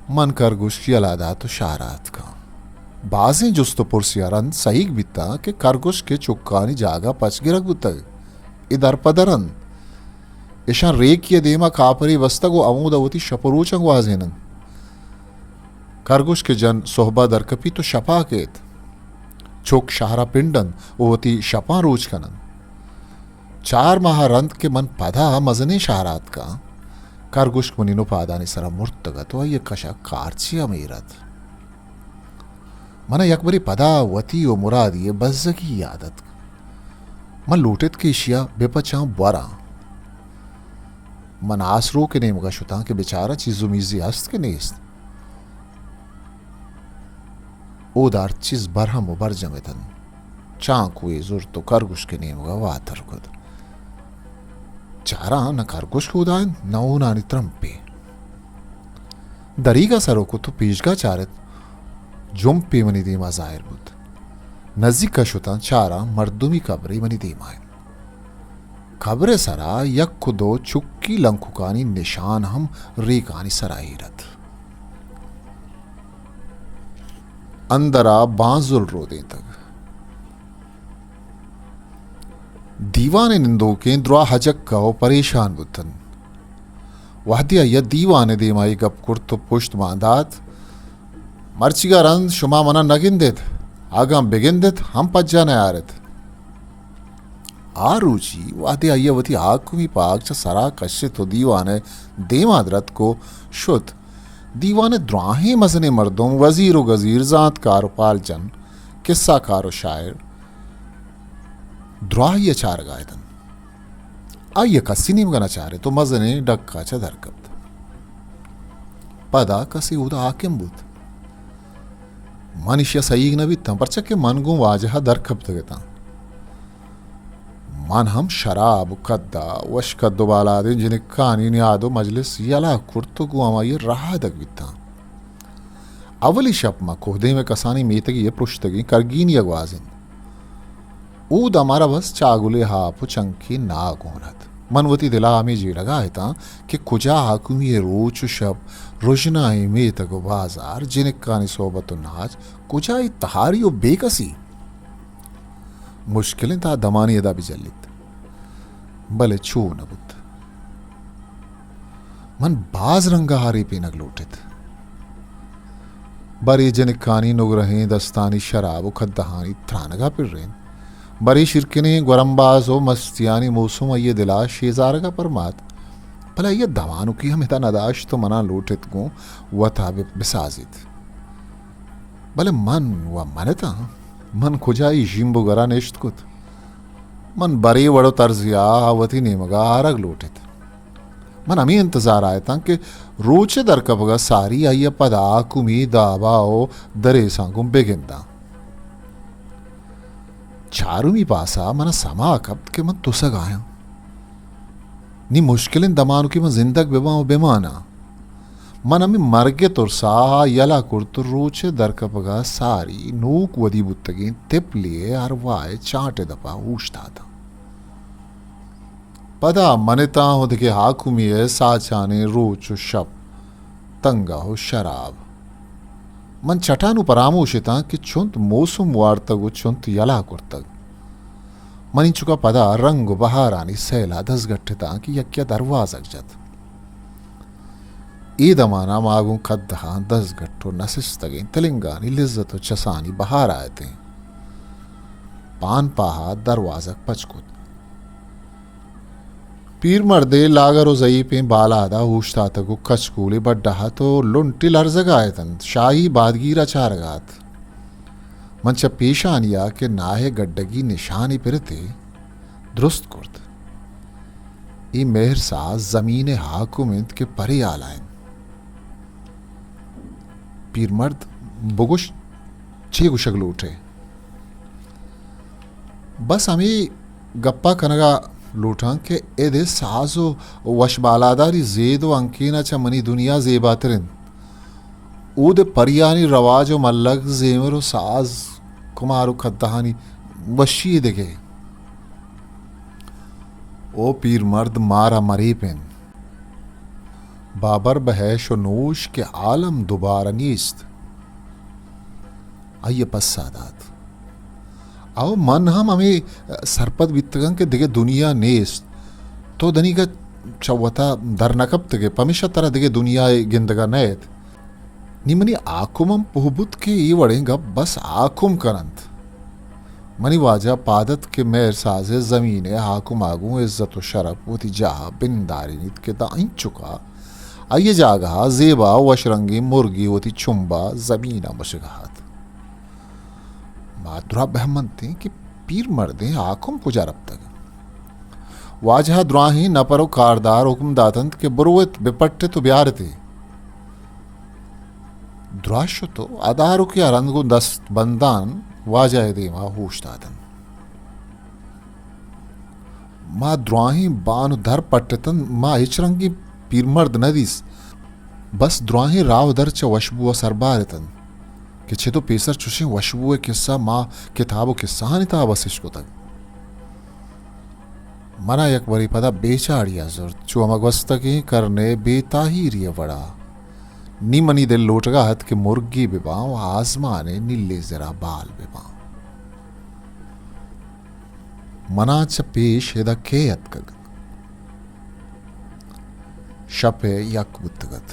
من کرگوشک یلہ دات و شہر ء اتکاں۔ بازیں جست و پرسی ء رند سہیگ بیتاں کہ کرگوشک ء چکانی جاگہ پچ گرگ بوتگ، اے در پہ در انت۔ اشاں ریکی ء دیما کاپرے بستگ و ہمودا وتی شپ و روچاں گوازیننت۔ کرگوشک ء جن سہبا درکپیت و شپا کیت۔ چک شہرا پنڈ انت و وتی شپاں روچ کننت۔ چار ماہ رند کہ من پدا مزنیں شہرا اتکاں، کرگوشک منی نپادانی سرا مرتگ ات و آئی ء کشا کارچے ہم ایر ات۔ من ء یکبرے پدا وتی و مرادی ء بزگی یاد اتک۔ من لوٹت کہ ایشی ء بہ پچاں بوراں۔ من آسروک ء نیمگ ء شتاں کہ بچاراں چیز و میزے ہست کہ نیست۔ اودا ہر چیز برہم و برجم اتنت۔ چانکوے زرت و کرگوشک ء نیمگ ء واتر کت۔ چاراں نہ کرگوشک اودا انت، نہ ہونانی ترمپے۔ دریگا سر و کت و پیشگا چارت، جمپے منی دیما ظاہر بوت۔ نزیکا شتاں، چاراں مردمی قبرے منی دیما انت۔ قبر ء سرا یک و دو چکی لنککانی نشان ہم ریکانی سرا ایر ات۔ اندرا بانزل رودینتگ۔ دیوان ء نندوکیں دراہ ہجکہ و پریشان بوتنت۔ وہدے آئی ء دیوان ء دیما اے گپ کرت و پشت مان دات، مرچیگا رند شما منا نہ گندیت، اگاں بگندیت ہم پجا نیاریت۔ آ روچی وہدے آئی ء وتی ہاکمی پاگ چہ سرا کشت و دیوان ء دیما در اتک و شت، دیوان ء دراہیں مزنیں مردم، وزیر و گزیر، زانتکار و پالجن، کسہ کار و شاعر، دراہی ء چارگا اتنت۔ آئی ء کسی نیمگا نہ چارت و مزنیں ڈکا چہ در کپت۔ پدا کسے اودا حاکم بوت۔ من ایشی ء سہیگ نہ بیتاں، پرچا کہ من گوں واجہ ء در کپتگ اتاں۔ من ہم شراب و کدا وش کد و بالادیں جنکانی نیاد و مجلس یلہ کرت و گوں ہمائی ء رہادگ بیتاں۔ اولی شپ ما کوہدیم ء کسانیں میتگے ء پرشتگیں کرگینی ء گوازینت۔ اودا مارا بس چاگلے آپ و چنکے ناہ گون ات۔ من وتی دلا ہمے جیڑگا اتاں کہ کجا حاکمی ء روچ و شپ، رژنائیں میتگ و بازار، جنکانی صحبت و ناچ، کجا اے تہاری و بے کسی؟ مشکل انت آ دمانی ادا بجلیت۔ بلے چو نہ بوت۔ من باز رنگ ء ہارے پینگ لوٹت۔ برے جنکانی نگرہیں دستانی شراب و کدہانی ترانگا پرین۔ برے شیرکنیں گورمباز و مستیانی موسم آئی ء دلا شیزارگا پرمات۔ بلے آئی ء دمانکی ہم ادا نداشت و منا لوٹت گوں وتا بہ-، بسازیت۔ بلے من و من اتاں، من کجا اے ژیمب و گرا نشت کت؟ من برے وڑ و طرزیا آ وتی نیمگا آرگ لوٹت۔ من ہمے انتظارا اتاں کہ روچ ء درکپگا ساری آئی ء پدا حاکمی دابا و دریساں گوں بگنداں۔ چارمی پاسا منا سما کپت کہ من تسگا آیاں۔ نی مشکلیں دمانکے من زندگ بباں و بماناں۔ من ہمے مرگ ء ترسا آ یلہ کرت و روچ ء درکپگا ساری نوک ودی بوتگیں تپلے ء ارواہ ء چانٹ ء دپا اوشتاتاں۔ پدا من اتاں و دگہ حاکمی ء ساچانیں روچ و شپ، تنگہ و شراب۔ من چٹان و پراموش اتاں کہ چنت موسم وارتگ و چنت یلہ کرتگ۔ من اینچکا پدا رنگ و بہارانی سیلا دزگٹ اتاں کہ یکیا دروازگ جت۔ اے دمانا ما گوں کدہاں دزگٹ و نسستگیں تلنگانی لذت و چسانی بہارا اتیں۔ پان پاہا دروازگ پچ کت۔ پیرمردے لاگر و زئیپیں بالادا اوشتاتگ و کچکولے بڈا ات و لنٹے لرزگا اتنت، شاہی بادگیرا چارگا ات۔ من چہ پیشانیا کہ ناہے گڈگی نشانے پرتے، درست کرت۔ اے مہرساز زمین ء حاکم انت کہ پرے حالا انت۔ پیرمرد، بگوش، چے گوشگ لوٹ ئے؟ بس ہمے گپا کنگا لوٹاں کہ اد ء ساز و وش بالاداری زید و ہنکینا چہ منی دنیا زیباتر انت۔ اود ء پریانی رواج و ملگ، زیمر و ساز، کمار و کدہانی وشی دگہ۔ او پیرمرد، مارا مریپن۔ بابر بہ عیش و نوش کہ عالم دوبارہ نیست۔ آئی ء پسہ دات۔ او من ہم ہمے سرپد بیتگاں کہ دگہ دنیا نیست۔ تو دنیگا چہ وتا در نہ کپتگ ئے، پمیشا ترا دگہ دنیا ء گندگا نہ ایت۔ نی منی حاکم ہم پوہ بوت کہ اے وڑیں گپ بس حاکم کن انت۔ منی واجہ پاد ات کہ مہرساز ء زمین ء حاکم ء گوں عزت و شرپ وتی جاہ ء بندارینیت کہ داں اینچکا آئی ء جاگہ ء زیبا و وش رنگیں مرگے وتی چمب ء زمین ء مشگا ات۔ ما درا بہمنتیں کہ پیرمردیں حاکم کجا رپتگ۔ واجہ ء دراہیں نپر و کاردار حکم داتنت کہ بروت، بپٹت و بیارت ئے۔ درا شت و ادارکے ء رند گوں دست بندان واجہ ء دیما اوشتاتنت۔ ما دراہیں بان و در پٹتنت، ما ہچ رنگیں پیرمرد نہ دیست۔ بس دراہیں راہ و در چہ وشبو ء سربار اتنت کہ چد و پیسر چشیں وشبو ء کسہ ما کتاب و کسہانی تہا بس اش کتگ۔ منا یک برے پدا بے چاڑی ء زرت، چو ہما گوستگیں کرن ء بے تاہیری ء وڑا۔ نی منی دل لوٹگا ات کہ مرگے بباں و آزمان ء نیلیں زرا بال بباں۔ منا چہ پیش ادا کئے اتکگ؟ شپ ء یک بوتگ ات۔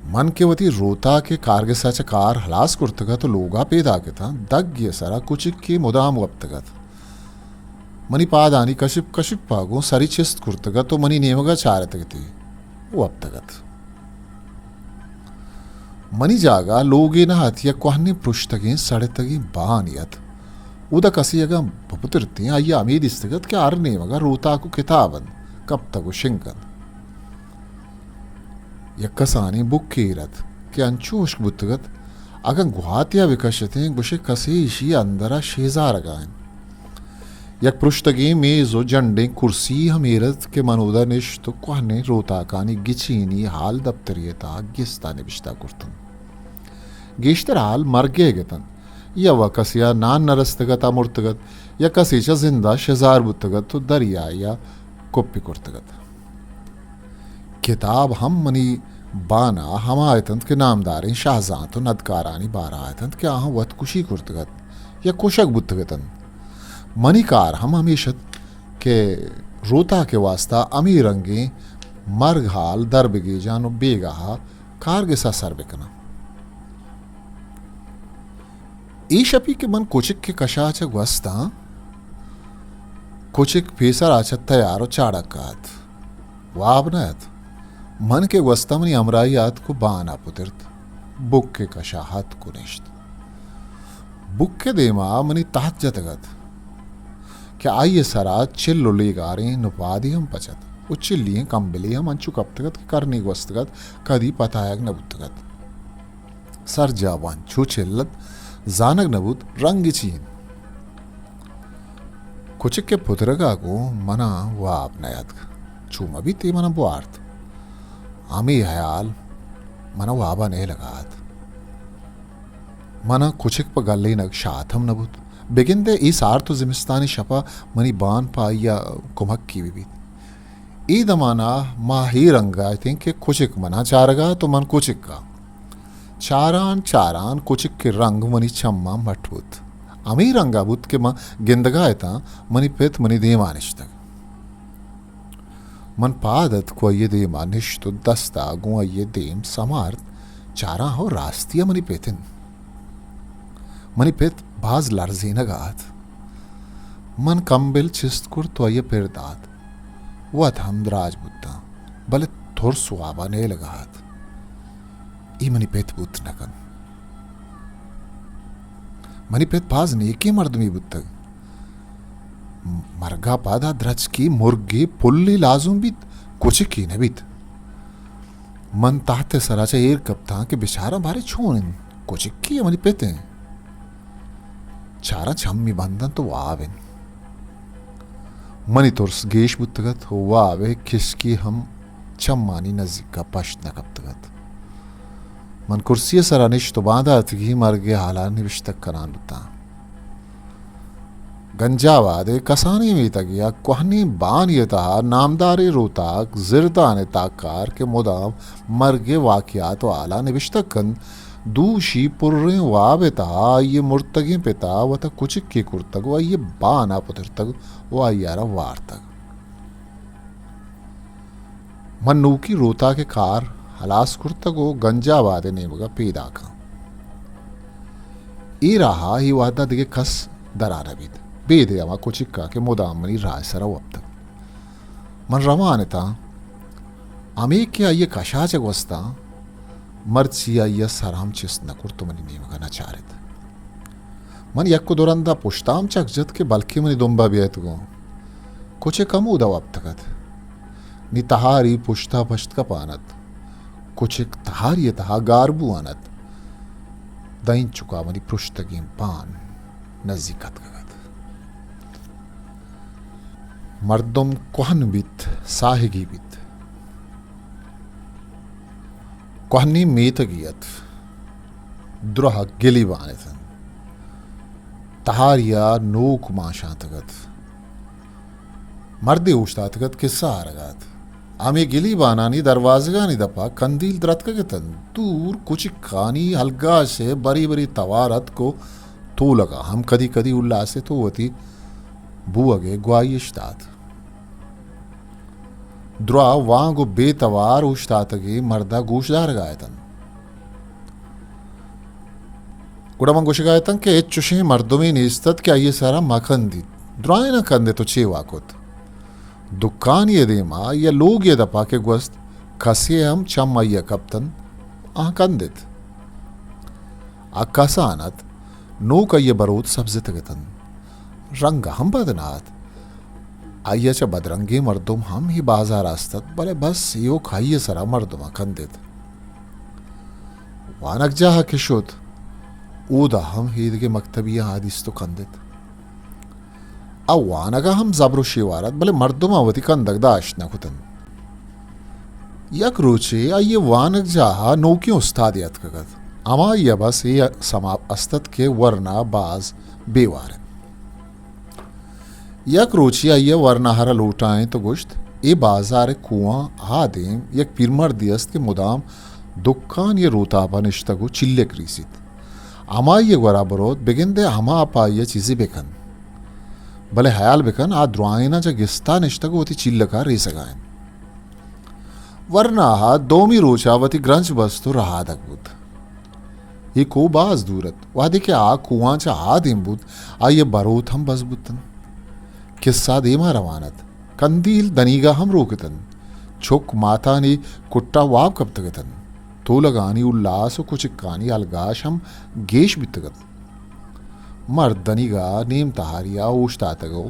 من کہ وتی روتاک ء کارگس ء چہ کار ہلاس کرتگ ات و لوگا پیداک اتاں، دگے ء سرا کچکے مدام وپتگ ات۔ منی پادانی کشپ کشپ ء گوں سری چست کرتگ ات و منی نیمگ ء چارتگ اتی، وپتگ ات۔ منی جاگہ لوگے نہ ات، یک کوہنیں پرشتگیں سڑتگیں بانے ات۔ اودا کسے اگاں بپترتیں، آئی ء ہمے دیستگ ات کہ ہر نیمگ ء روتاک و کتاب انت، کپتگ و شنگ انت۔ یک کسانیں بکے ایر ات کہ انچو ہشک بوتگ ات، اگاں گواتے ء بہ کشتیں، گوشے کسے ایشی ء اندر ء شیزارگ ء انت۔ یک پرشتگیں میز و جنڈیں کرسی ہم ایر ات کہ من اودا نشت و کوہنیں روتاکانی گچینی ہال دپترے ء تہا گستا نبشتہ کرتنت۔ گیشتر ہال مرگیگ اتنت۔ یا و کسے ءَ نان نہ رستگ ات ءَ مرتگ ات، یا کسے چہ زند ءَ شزار بوتگ ات ءُ دریا ءَ کپی کرتگ ات۔ کتاب ہم منی بان ءَ ہما اتنت کہ نامداریں شاہزانت ءُ ندکارانی بار ءَ اتنت کہ آہاں وت کشی کرتگ ات یا کشگ بوتگ اتنت۔ منی کار ہم ہمیش ات کہ روتاک ءِ واستا ہمے رنگیں مرگ ہال در بگیجاں ءُ بیگاہ ءَ کارگس ءَ سر بکناں۔ اے شپی کہ من کچک ءِ کش ءَ چہ گوستاں، کچک پیسر ءَ چہ تیار ءُ چاڑک ءَ ات۔ واب نہ ات۔ من کہ گوستاں، منی ہمراہی ءَ اتک ءُ بان ءَ پترت، بک ءِ کش ءَ اتک ءُ نشت۔ بک ءِ دیم ءَ منی تہت جتگ ات کہ آئی ءِ سر ءَ چل ءُ لیگاریں نپادے ہم پچ ات ءُ چلی ئیں کمبلے ہم انچو کپتگ ات کہ کرنے گوستگ ات، کدی پتایگ نہ بوتگ ات۔ سرجاہ ءَ انچو چل ات، زانگ نہ بوت رنگ چی انت۔ کچک ءِ پترگ ءَ گوں من ءَ واب نیاتک۔ چو مہ بیت، اے من ءَ بوارت۔ ہمے ہیال من ءَ واب ءَ نیلگ ءَ ات۔ من ءَ کچک پہ گلینگ شات ہم نہ بوت۔ بگندئے اے سارت ءُ زمستانی شپ ءَ منی بان پہ آئی ءَ کمکی بہ بیت۔ اے دمان ءَ ما اے رنگ ءَ اتیں کہ کچک من ءَ چارگ ءَ ات ءُ من کچک ءَ۔ چاران چاران کچک ءِ رنگ منی چماں مٹ بوت۔ ہمے رنگ ءَ بوت کہ من گندگ ءَ اتاں، منی پت منی دیم ءَ نشتگ۔ من پاد اتک ءُ آئی ءِ دیم ءَ نشت ءُ دست ءَ گوں آئی ءِ دیم سمارت، چاراں ہو، راستی ءَ منی پت انت۔ منی پت باز لرزینگ ءَ ات۔ من کمبل چست کرت ءُ آئی ءَ پر دات۔ وت ہم دراج بوتاں، بلے ترس واب ءَ نیلگ ءَ ات۔ اے منی پت بوت نہ کنت۔ منی پت باز نیکیں مردمے بوتگ۔ مرگ ءَ پد ءَ درچکے، مرگے، پلے لازم بیت، کچکے نہ بیت۔ من تہت ءِ سرا چہ ایر کپتاں کہ بچاراں باریں چون انت، کچکے یا منی پت انت۔ چاراں چمی بند انت ءُ واب انت۔ منی ترس گیش بوتگ ات ءُ واب ءِ کشکی ہم چمانی نزیک ءَ پشت نہ کپتگ ات۔ من کرسی ءِ سرا نشت ءُ بانداتگی مرگ ءِ ہالاں نبشتگ کنان بوتاں۔ گنجاواد ءِ کسانیں میتگے ءَ کوہنیں بانے ءِ تہا نامداریں روتاک زردان ءِ تاکار کہ مدام مرگ ءِ واقعات ءُ ہالاں نبشتگ کنت، دوشی پریں واب ءِ تہا آئی ءِ مرتگیں پت ءَ وت ءَ کچکے کرتگ ءُ آئی ءِ بان ءَ پترتگ ءُ آئی ءَ را وارتگ۔ من نوکی روتاک ءِ کار ہلاس کرتگ ءُ گنجاواد ءِ نیمگ ءَ پیداک آں۔ اے راہ ءَ اے وہد ءَ دگہ کس درا نہ بیت، بیدے ہما کچک ءَ کہ مدام منی راہ ءِ سرا وپتگ۔ من روان اتاں، ہمے کہ آئی ءِ کش ءَ چہ گوستاں، مرچی آئی ءَ سر ہم چست نہ کرت ءُ منی نیمگ ءَ نہ چارت۔ من یک ءُ دو رند ءَ پشت ءَ ہم چک جت کہ بلکیں منی دمب ءَ بیایت گوں۔ کچک ہمودا وپتگ ات۔ نی تہاری پشت ءَ پشت کپان ات۔ کچک تہاری ءِ تہا گار بوان ات۔ داں اینچک ءَ منی پرشتگیں بان نزیک اتکگ ات۔ مردم کوہن بیت، ساہگی بیت۔ کوہنیں میتگے ات۔ دراہ گلیبان اتنت۔ تہاری ءَ نوک مانشانتگ ات۔ مردے اوشتاتگ ات، کسہ آرگ ءَ ات۔ ہمے گلیبانانی دروازگانی دپ ءَ کندیل درتکگ اتنت۔ دور کچکانی ہلگاش ءِ برے برے توار اتک ءُ تولگ ءَ ہم کدی کدی الاس ات ءُ وتی بوگ ءِ گواہیش دات۔ دراہ وانگ ءُ بے توار اوشتاتگیں مرد ءَ گوش دارگ ءَ اتنت۔ گڑا من گوشگ ءَ اتاں کہ ہچ چشیں مردمے نیست ات کہ آئی ءِ سرا مہ کندیت۔ درائیناں کندت ءُ چے وا کت؟ دکانے ءِ دیما یا لوگے ءِ دپا کہ گوست، کسے ءِ ہم چم آئی ءَ کپتنت، آں کندت۔ آ کسان ات، نوک آئی ءِ بروت سبزتگ اتنت۔ رنگ ءَ ہم بد نہ ات۔ آئی ءَ چہ بدرنگیں مردم ہم اے بازار ءَ است ات، بلے بس ایوک آئی ءِ سرا مردماں کندت۔ وانگجاہ ءَ کہ شت، اودا ہم ایدگہ مکتبیاں آ دیست ءُ کندت۔ آ وانگ ءَ ہم زبر ءُ شیوار ات، بلے مردماں وتی کندگ داشت نہ کتنت۔ یک روچے آئی ءِ وانگجاہ ءَ نوکیں استادے اتکگ ات۔ ہمائی ء بس اے سما است ات کہ ورنا باز بے وار انت۔ یک روچے آئی ء ورنا ء را لوٹائینت ء گوشت، اے بازار ء کوہاں آ دیم یک پیرمردے است کہ مدام دکان ء روتاپ ء نشتگ ء چلک ریسیت۔ ہمائی ء گورا بروت، بگندئے ہما پہ آئی ء چیزے بہ کنت۔ بلے ہیال بہ کن، آ دراہیناں چہ گستا نشتگ ء وتی چلک ء ریسگ ء انت۔ ورنا ء دومی روچ ء وتی گرنچ بست ء رہادگ بوت۔ اے کوہ باز دور ات۔ وہدے کہ آ کوہاں چہ آ دیم بوت، آئی ء بروت ہم بز بوت انت۔ کسہ دیما روان ات۔ کندیل دنیگا ہم روک ات انت۔ چک ماتانی کٹا واب کپتگ ات انت۔ تولگانی الاس و کچکانی الگاش ہم گیش بیتگ ات۔ مرد دنیگا نیم تہاریا اوشتاتگ و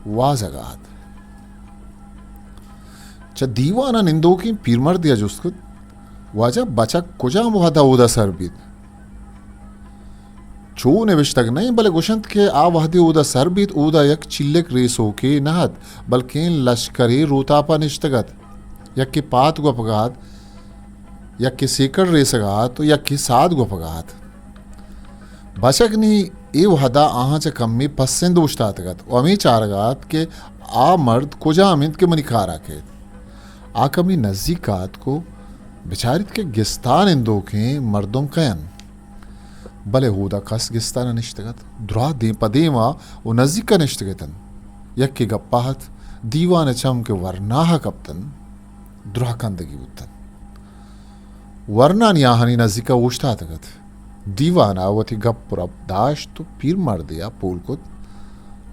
وازگا ات۔ چہ دیوانا نندوکیں پیرمردیا جست کت، واجہ، بچک کجام وہدا اودا سر بیت؟ چو نبشتگ نہ انت، بلے گوشنت کہ آ وہدے اودا سر بیت، اودا یک چلک ریسوکے نہ ات، بلکیں لشکرے روتاپا نشتگ ات۔ یکے پات گوپگا ات، یکے سیکڑ ریسگا ات و یکے ساد گوپگا ات۔ بچک نی اے وہدا آہاں چہ کمے پسند اوشتاتگ ات و ہمے چارگا ات کہ آ مرد کجام انت کہ منی کارا کیت۔ آ کمے نزیک آتک و بچاریت کہ گستا نندوکیں مردم کئے انت۔ بلے اودا کس گستا نہ نشتگ ات۔ دراہ دیم پہ دیما و نزیکا نشتگ اتنت۔ یکے گپا ات، دیوان ء چم کہ ورناہ کپتنت، دراہ کندگی بوتنت۔ ورنا نی آہانی نزیکا اوشتاتگ ات۔ دیوانا وتی گپ و رپ داشت و پیرمردیا پول کت،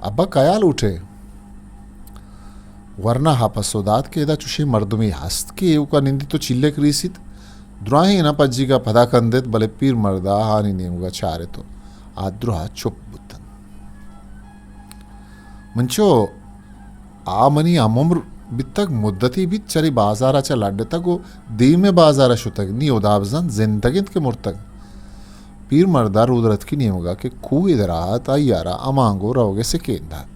ابا کیا لوٹئے؟ ورناہ ء پسو دات کہ ادا چشیں مردمے ہست کہ ایوکا نندیت و چلک ریسیت۔ دراہیں نہ پجیگا پدا کندت، بلے پیرمردا آہانی نیمگا چارت و آ دراہ چپ بوتنت۔ من چو آ منی ہم عمر بیتگ، مدتے بیت چرے بازارا چہ لڈتگ و دیم ء بازارا شتگ، نی ہدا بزانت زندگ انت کہ مرتگ۔ پیرمردا رودرتکی نیمگا کہ کوہے درا ات، آئی ء را ہمانگ و روگ ء سکین دات۔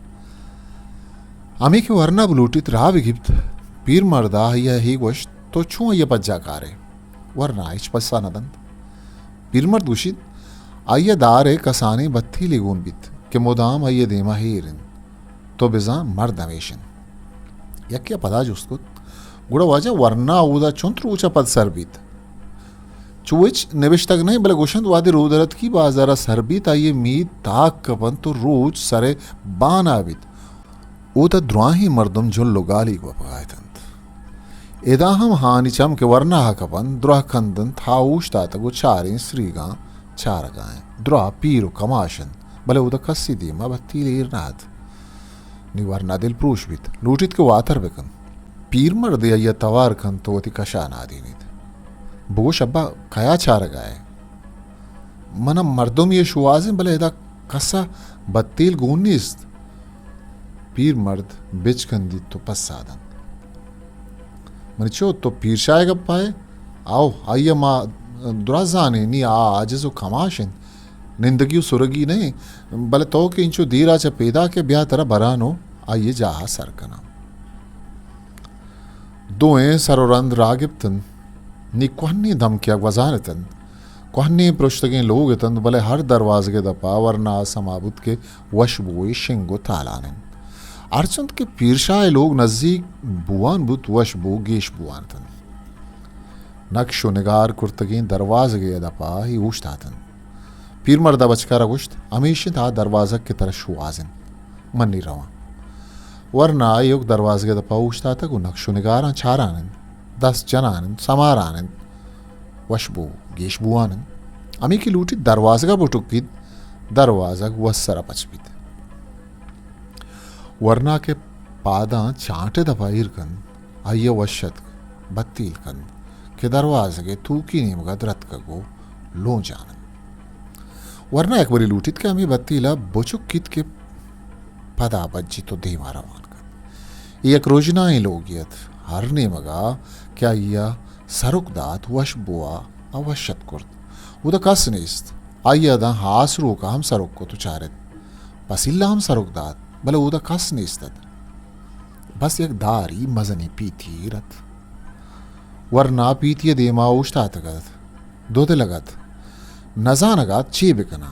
ہمے کہ ورنا بلوٹیت راہ بگیپت، پیرمردا آئی ء ہے گوشت، تو چون آئی ء پجا کارئے؟ ورنا ہچ پسہ نہ دنت۔ پیرمرد گوشیت، آئی ء دار ء کسانیں بتیلے گون بیت کہ مدام آئی ء دیما ایر انت۔ تو بزاں مرد ہمیش انت۔ یکے ء پدا جست کت، گڑا واجہ ورنا اودا چنت روچ ء پد سر بیت؟ چو ہچ نبشتگ نہ انت، بلے گوشنت وہدے رودرتکی بازار ء سر بیت، آئی ء مید تاک کپنت و روچ سر ء بان ء بیت۔ اودا دراہیں مردم جل و گالی گوپگا اتنت۔ ادا ہم ہانی چم کہ ورنا ء کپنت، دراہ کندنت، ہا اوشتاتگ و چاریں سریگاں چارگا انت۔ دراہ پیر و کماش انت، بلے اودا کسی دیما بتیل ایر نہ ات۔ نی ورنا دل پروش بیت، لوٹیت کہ واتر بکنت۔ پیرمردے آئی ء توار کنت و وتی کشا نادینیت۔ بگوش ابا، کیا چارگا ئے؟ من ء مردمے ء شوہاز انت، بلے ادا کس ء بتیل گون نیست۔ پیرمرد بچکندیت و پسہ دنت، منی چو تو پیرشاہ ء گپا ئے؟ آؤ، آئی ء ما دراہ زانیں، نی آ عاجز و کماش انت، نندگی و سرگی نہ انت، بلے تو کہ انچو دیرا چہ پیداک ئے، بیا ترا بران و آئی ء جاہ ء سر کناں۔ دوئیں سر و رند راہ گپتنت۔ نی کوہنیں دمکے ء گوزان اتنت۔ کوہنیں پرشتگیں لوگ اتنت، بلے ہر دروازگ ء دپا ورنا ء سما بوت کہ وشبوئے شنگ و تالان انت۔ ہرچنت کہ پیرشاہ ء لوگ نزیک بوان بوت، وشبو گیش بوان اتنت۔ نقش و نگار کرتگیں دروازگے ء دپا اے اوشتاتنت۔ پیرمرد ء بچکار ء گوشت، ہمیش انت آ دروازگ کہ ترا شوہاز انت۔ من نی رواں۔ ورنا ایوک دروازگ ء دپا اوشتاتگ و نقش و نگاراں چاران انت، دست جنان انت، سماران انت، وشبو گیش بوان انت۔ ہمے کہ لوٹیت دروازگ ء بٹکیت، دروازگ وسر ء پچ بیت۔ ورنا کہ پاداں چانٹ ء دپا ایر کنت، آئی ء وش اتک، بتیل کنت کہ دروازگ ء توکی نیمگ ء درتکگ و لونجان انت۔ ورنا یک برے لوٹیت کہ ہمے بتیل ء بچکیت کہ پدا بجیت و دیما روان کنت۔ اے یک رژنائیں لوگے ات۔ ہر نیمگ ء کہ آئی ء سرک دات، وشبو ء وش اتک کرت۔ اودا کس نیست۔ آئی ء داں ہاسروک ء ہم سرک کت و چارت۔ پسیل ء ہم سرک دات، بلے اودا کس نیست ات۔ بس یک داری مزنیں پیتی ایر ات۔ ورنا پیتی ء دیما اوشتاتگ ات۔ دودلگ ات۔ نزانگ ات چے بکناں۔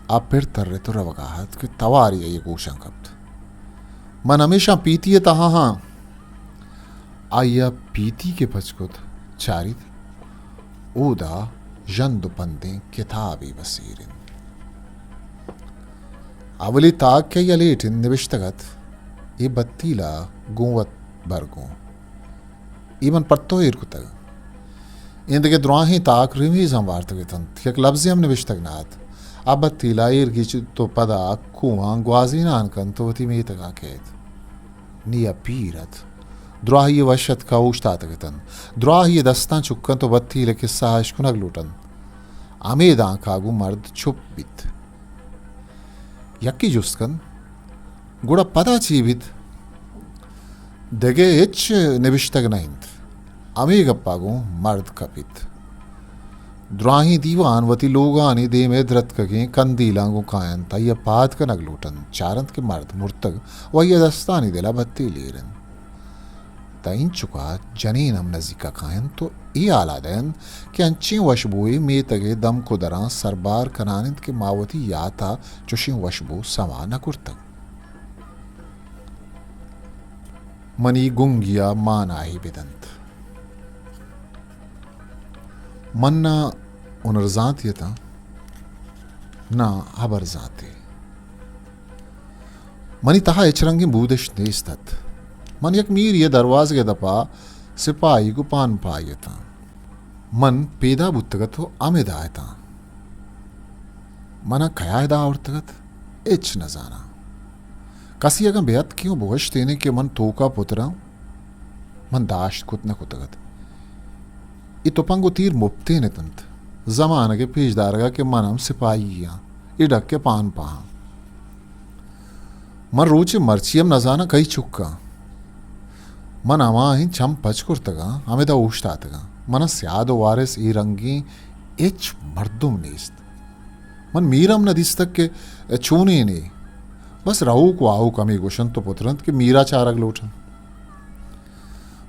آ پر ترت و روگا ات کہ توارے آئی گوشاں کپت۔ من ہمیشاں پیتی ء تہا ہاں۔ آئی ء پیتی کہ پچ کت، چاریت، اودا ژند و پندیں کتابے بسیر انت۔ اولی تاک کہ آئی ء لیٹ انت، نبشتگ ات، اے بتیلا گوں وت بر گوں۔ اے من پہ تو ایر کتگ۔ اے دگہ دراہیں تاک ریمیز ہم وارتگ اتنت، یک لبزے ہم نبشتگ نہ ات۔ آ بتیلا ایر گیچ تو پدا کوہاں گوازینان کنت و وتی میتگا کیت۔ نی ء پیر ات۔ دراہی ء وش اتکا اوشتاتگ اتنت۔ دراہی ء دستاں چک انت و بتیل ء کسہ ء اشکنگ لوٹ انت۔ ہمے دانکا گوں مرد چپ بیت۔ یکے جست کنت، گڑا پدا چے بیت؟ دگہ ہچ نبشتگ نہ انت۔ ہمے گپا گوں مرد کپیت۔ دراہیں دیوان وتی لوگانی دیم ء درتکگیں کندیلاں گوں کاینت، آئی ء پاد کنگ لوٹنت، چارنت کہ مرد مرتگ و آئی ء دستانی دل ء بتیل ایر انت۔ تہ اینچکا جنین ہم نزیکا کاینت و اے حالا دئینت کہ انچیں وشبوئے میتگ ء دمک و دراں سربار کنان انت کہ ما وتی یات ء چشیں وشبو سما نہ کرتگ۔ منی گنگی ء مانائے بدنت۔ من نہ ہنرزانتے اتاں، نہ ہبرزانتے۔ منی تہا ہچ رنگیں بودشت نیست ات۔ من یک میری ء دروازگ ء دپا سپاہی گوں پان پاہی اتاں۔ من پیدا بوتگ ات و ہمدا اتاں۔ منا کیا ادا آورتگ ات؟ ہچ نہ زاناں۔ کسی اگاں بہ اتکیں و بگوشتینے کہ من توکا پتراں، من داشت کت نہ کتگ ات۔ اے تپنگ و تیر مپتین اتنت۔ زمانگ ء پیش دارگا کہ من ہم سپاہی آں، اے ڈک ء پان پاہاں۔ من روچے مرچی ہم نزاناں کئی چکاں۔ من ہماہیں چم پچ کرتگاں، ہمدا اوشتاتگاں۔ منا سیاد و وارث اے رنگیں ہچ مردم نیست۔ من میر ہم نہ دیستگ کہ چونینے۔ بس رہوک و آؤک ہمے گوشنت و پترنت کہ میرا چارگ لوٹنت۔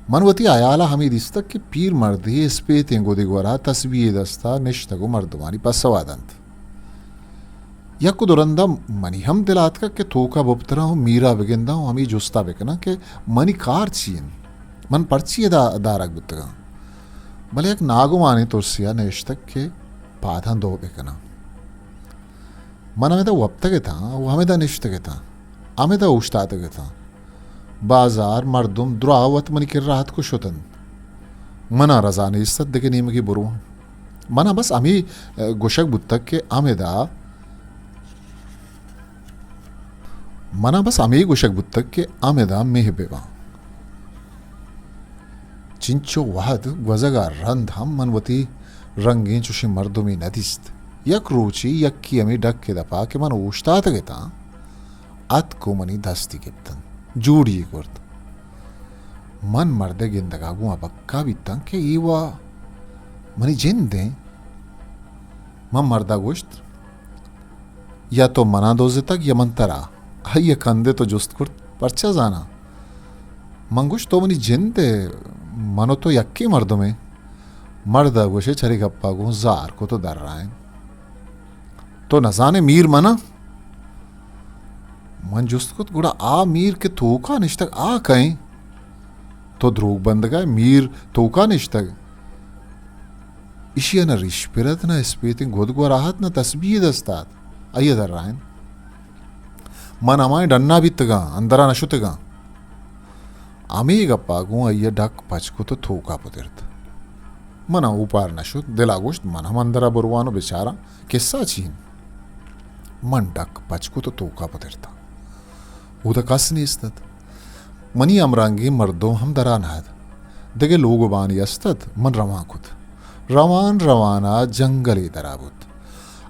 من وتی ہیالا ہمے دیستگ کہ پیر مردے اسپیتیں گدے گورا تسبیحے دستا نشتگ و مردمانی پسوا دنت۔ یک و دو رندا منی ہم دل آتکگ کہ توکا بپتراں و میرا بگنداں و ہمے جستا بکناں کہ منی کار چی انت؟ من پرچی ادا دارگ بوتگاں؟ بلے یک ناگمانیں ترسیا نہ اشتگ کہ پاداں دو بکناں۔ من ہمدا وپتگ اتاں و ہمدا نشتگ اتاں، ہمدا اوشتاتگ اتاں۔ بازار، مردم دراہ وت منی کرا اتک و شتنت۔ منا رضا نیست ات دگہ نیمگے برواں۔ منا بس ہمے، ء، گوشگ بوتگ کہ ہمدا، منا بس ہمے گوشگ بوتگ کہ ہمدا مہ بباں۔ چنچو وہد گوزگا رند ہم من وتی رنگیں چوشیں مردمے نہ دیست۔ یک روچے یکے ہمے ڈک ء دپا کہ من اوشتاتگ اتاں، اتک و منی دستی گپتن، جوڑی ئے کرت۔ من مرد ء گندگا گوں ابکہ بیتاں کہ اے وا منی جند انت۔ من مردا گوشت، یا تو منا دزتگ یا من ترا۔ آئی ء کندت و جست کرت، پرچا زاناں؟ من گوشت، تو منی جند ئے، من و تو یکیں مردم ایں۔ مرد ء گوشے چرے گپا گوں زار کت و درائینت۔ تو نزانے میر من آں؟ من جست کت، گڑا آ میر کہ توکا نشتگ، آ کئے؟ تو دروگ بندگ ء، میر توکا نشتگ۔ ایشی ء نہ ریش پر ات، نہ اسپیتیں گد گورا ات، نہ تسبیحے دست ات۔ آئی ء درائینت۔ من ہمائیں ڈنا بیتگاں، اندرا نہ شتگاں۔ ہمے گپا گوں آئی ء ڈک پچ کت و توکا پترت۔ من ء اوپار نہ شت، دل ء گوشت، من ہم اندرا بروان و بچاراں کسہ چی انت۔ من ڈک پچ کت و توکا پترتاں۔ اودا کس نیست ات۔ منی ہمرنگیں مردم ہم درا نہ ات۔ دگہ لوگ و بانی است ات، من روان کت۔ روان روان ء جنگلے درا بوت۔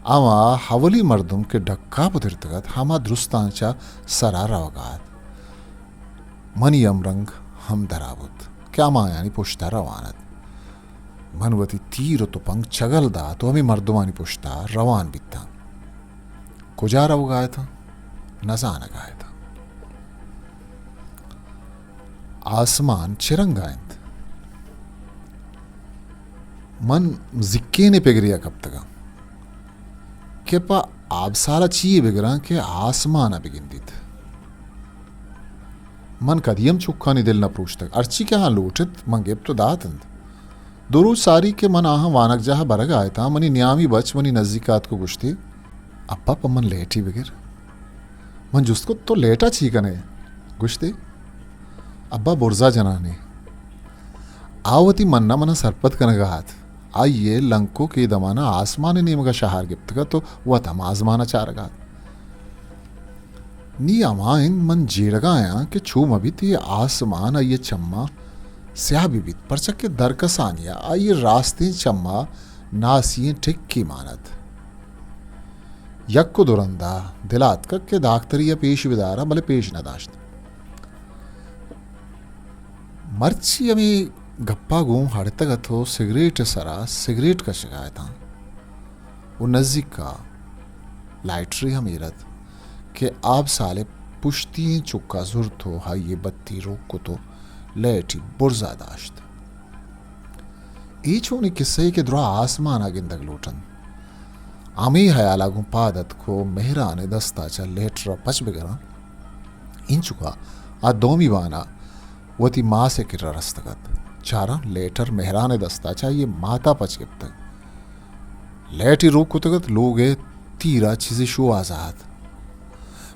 ہما اولی مردم کہ ڈکا پترتگ ات، ہما درستاں چہ سرا روگا ات۔ منی ہمرنگ ہم درا بوت کہ ہمایانی پشتا روان ات۔ من وتی تیر و تپنگ چگل دات و ہمے مردمانی پشتا روان بیتاں۔ کجا روگا اتاں؟ نزانگا اتاں۔ آسمان چہ رنگا انت؟ من زکینے پگریا کپتگاں کہ پہ آبسال ءَ چی یے بگراں کہ آسمان ءَ بگندیت۔ من کدی ہم چکانی دل نہ پروشتگ، ہرچی کہ آہاں لوٹت من گپت و دات انت۔ دو روچ ساری کہ من آہاں وانگجاہ ءَ برگ ءَ اتاں، منی نیامی بچ منی نزیک ءَ آتک و گوشتی، ابا پہ من لیٹی بگر۔ من جست کت، تو لیٹ ءَ چی کن ئے؟ گوشتی، ابا برزا جنان ئے۔ آ وتی من ءَ من ءَ سرپد کنگ ءَ ات۔ آئی ءِ لنکک اے دمان ءَ آسمان ءِ نیمگ ءَ شہار گپتگ ات و وت ہم آزمان ءَ چارگ ءَ ات۔ نی ہما انت من جیڑگ ءَ آں کہ چو مہ بیت اے آسمان آئی ءِ چماں سیاہ بہ بیت، پرچا کہ درکسانی ءَ آئی ءِ راستیں چم ءَ ناسی ئیں ٹکے مان ات۔ یک و دو رندا دل ءَ اتکگ کہ داکتری ءَ پیش بداراں، بلے پیش نہ داشت۔ مرچی ہمے گپا گوں ہڑتگ ات و سگریٹ ءِ سرا سگریٹ کشگ ءَ اتاں و نزیک ءَ لائٹرے ہم ایر ات کہ آبسال ءِ پشتی ئیں چکا زرت و آئی ءِ بتی روک کت و لائٹی برزا داشت۔ اے چونیں کسہ یے کہ دراہ آسمان ءَ گندگ لوٹ انت۔ ہمے ہیال ءَ گوں پاد اتک و مہران ءِ دست ءَ چہ لیٹر ءَ پچ بگراں، اینچکا آ دومی بان ءَ وتی ماس ءِ کرا رستگ ات۔ چاراں لیٹر مہران ءِ دست ءَ چہ آئی ءِ مات ءَ پچ گپتگ۔ لیٹی روک کتگ ات، لوگ ءِ تیر ءَ چیزے شوہاز ءَ ات۔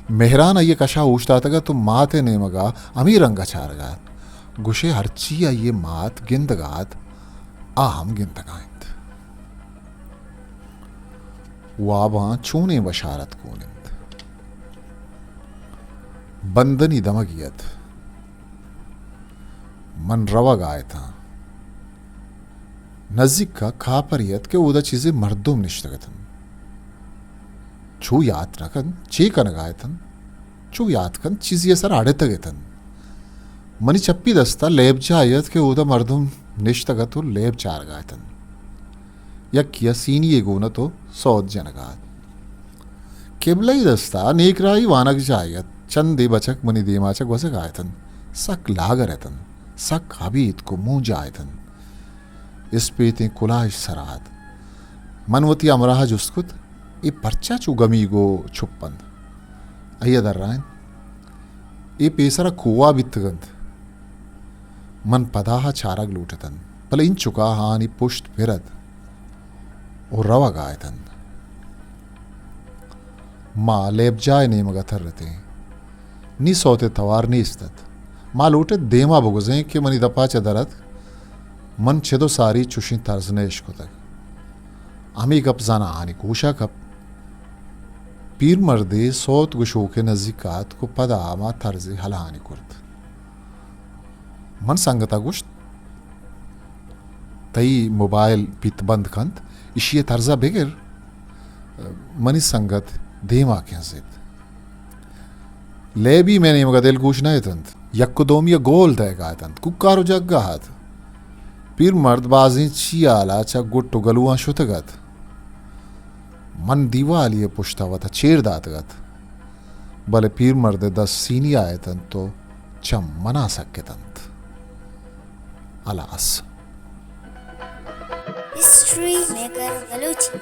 مہران آئی ءِ کش ءَ اوشتاتگ ات و مات ءِ نیمگ ءَ ہمے رنگ ءَ چارگ ءَ ات۔ گوشئے ہرچی آئی ءِ مات گندگ ءَ ات، آ ہم گندگ ءَ انت۔ واباں چونیں بشارت گون انت۔ بندنی دمگی ات۔ من روگ ءَ اتاں۔ نزیک ءَ کاپرے ات کہ اودا چیزے مردم نشتگ اتنت۔ چو یات نہ کنت چے کنگ ءَ اتنت، چو یات کنت چیزے ءِ سر ءَ اڑتگ اتنت۔ منی چپی دست ءَ لیب جاہے ات کہ اودا مردم نشتگ ات و لیب چارگ ءَ اتنت۔ یکے ءَ سینی یے گون ات و سوت جنگ ءَ ات۔ قبلہی دست ءَ نیکراہی وانگجاہے ات۔ چندے بچک منی دیم ءَ چہ گوزگ ءَ اتنت۔ سک لاگر اتنت۔ سک ابیتک و مونجا اتنت۔ اسپیتیں کلاہ اش سر ءَ ات۔ من وتی ہمراہ ءَ جست کت، اے پرچا چو گمیگ و چپ انت؟ آئی ءَ درائینت، اے پیسر ءَ کوہ ءَ بیتگ انت۔ من پدا ءَ چارگ لوٹ اتنت، بلے اینچکا آہانی پشت پر ات و روگ ءَ اتنت۔ ما لیبجاہ ءِ نیمگ ءَ ترتیں۔ نی سوت ءِ توار نیست ات۔ ما لوٹ ات دیم ءَ بگوزیں کہ منی دپ ءَ چہ در اتک۔ من چد و ساری چشیں ترز نہ اشکتگ۔ ہمے گپ زاناہانی گوش ءَ کپت۔ پیرمردے سوت گشوک ءِ نزیک ءَ اتک و پدا ہما ترزے ہلاہانی کرت۔ من سنگت ءَ گوشت، تئی موبائل پیت بند کنت، ایشی ءِ ترز ءَ بگر۔ منی سنگت دیم ءَ کنزت۔ لیبی مئے نیمگ ءَ دلگوش نہ اتنت۔ یک و دومی ءَ گول دئیگ ءَ اتنت۔ کوکار و جگ ءَ ات۔ پیرمرد بازیں چیہال ءَ چہ گٹ و گلواں شتگ ات۔ من دیوالی ءِ پشت ءَ وت ءَ چیر داتگ ات، بلے پیرمرد ءِ دست سینی ءَ اتنت و چم من ءَ سک اتنت۔ ہلاس۔ History maker Balochi.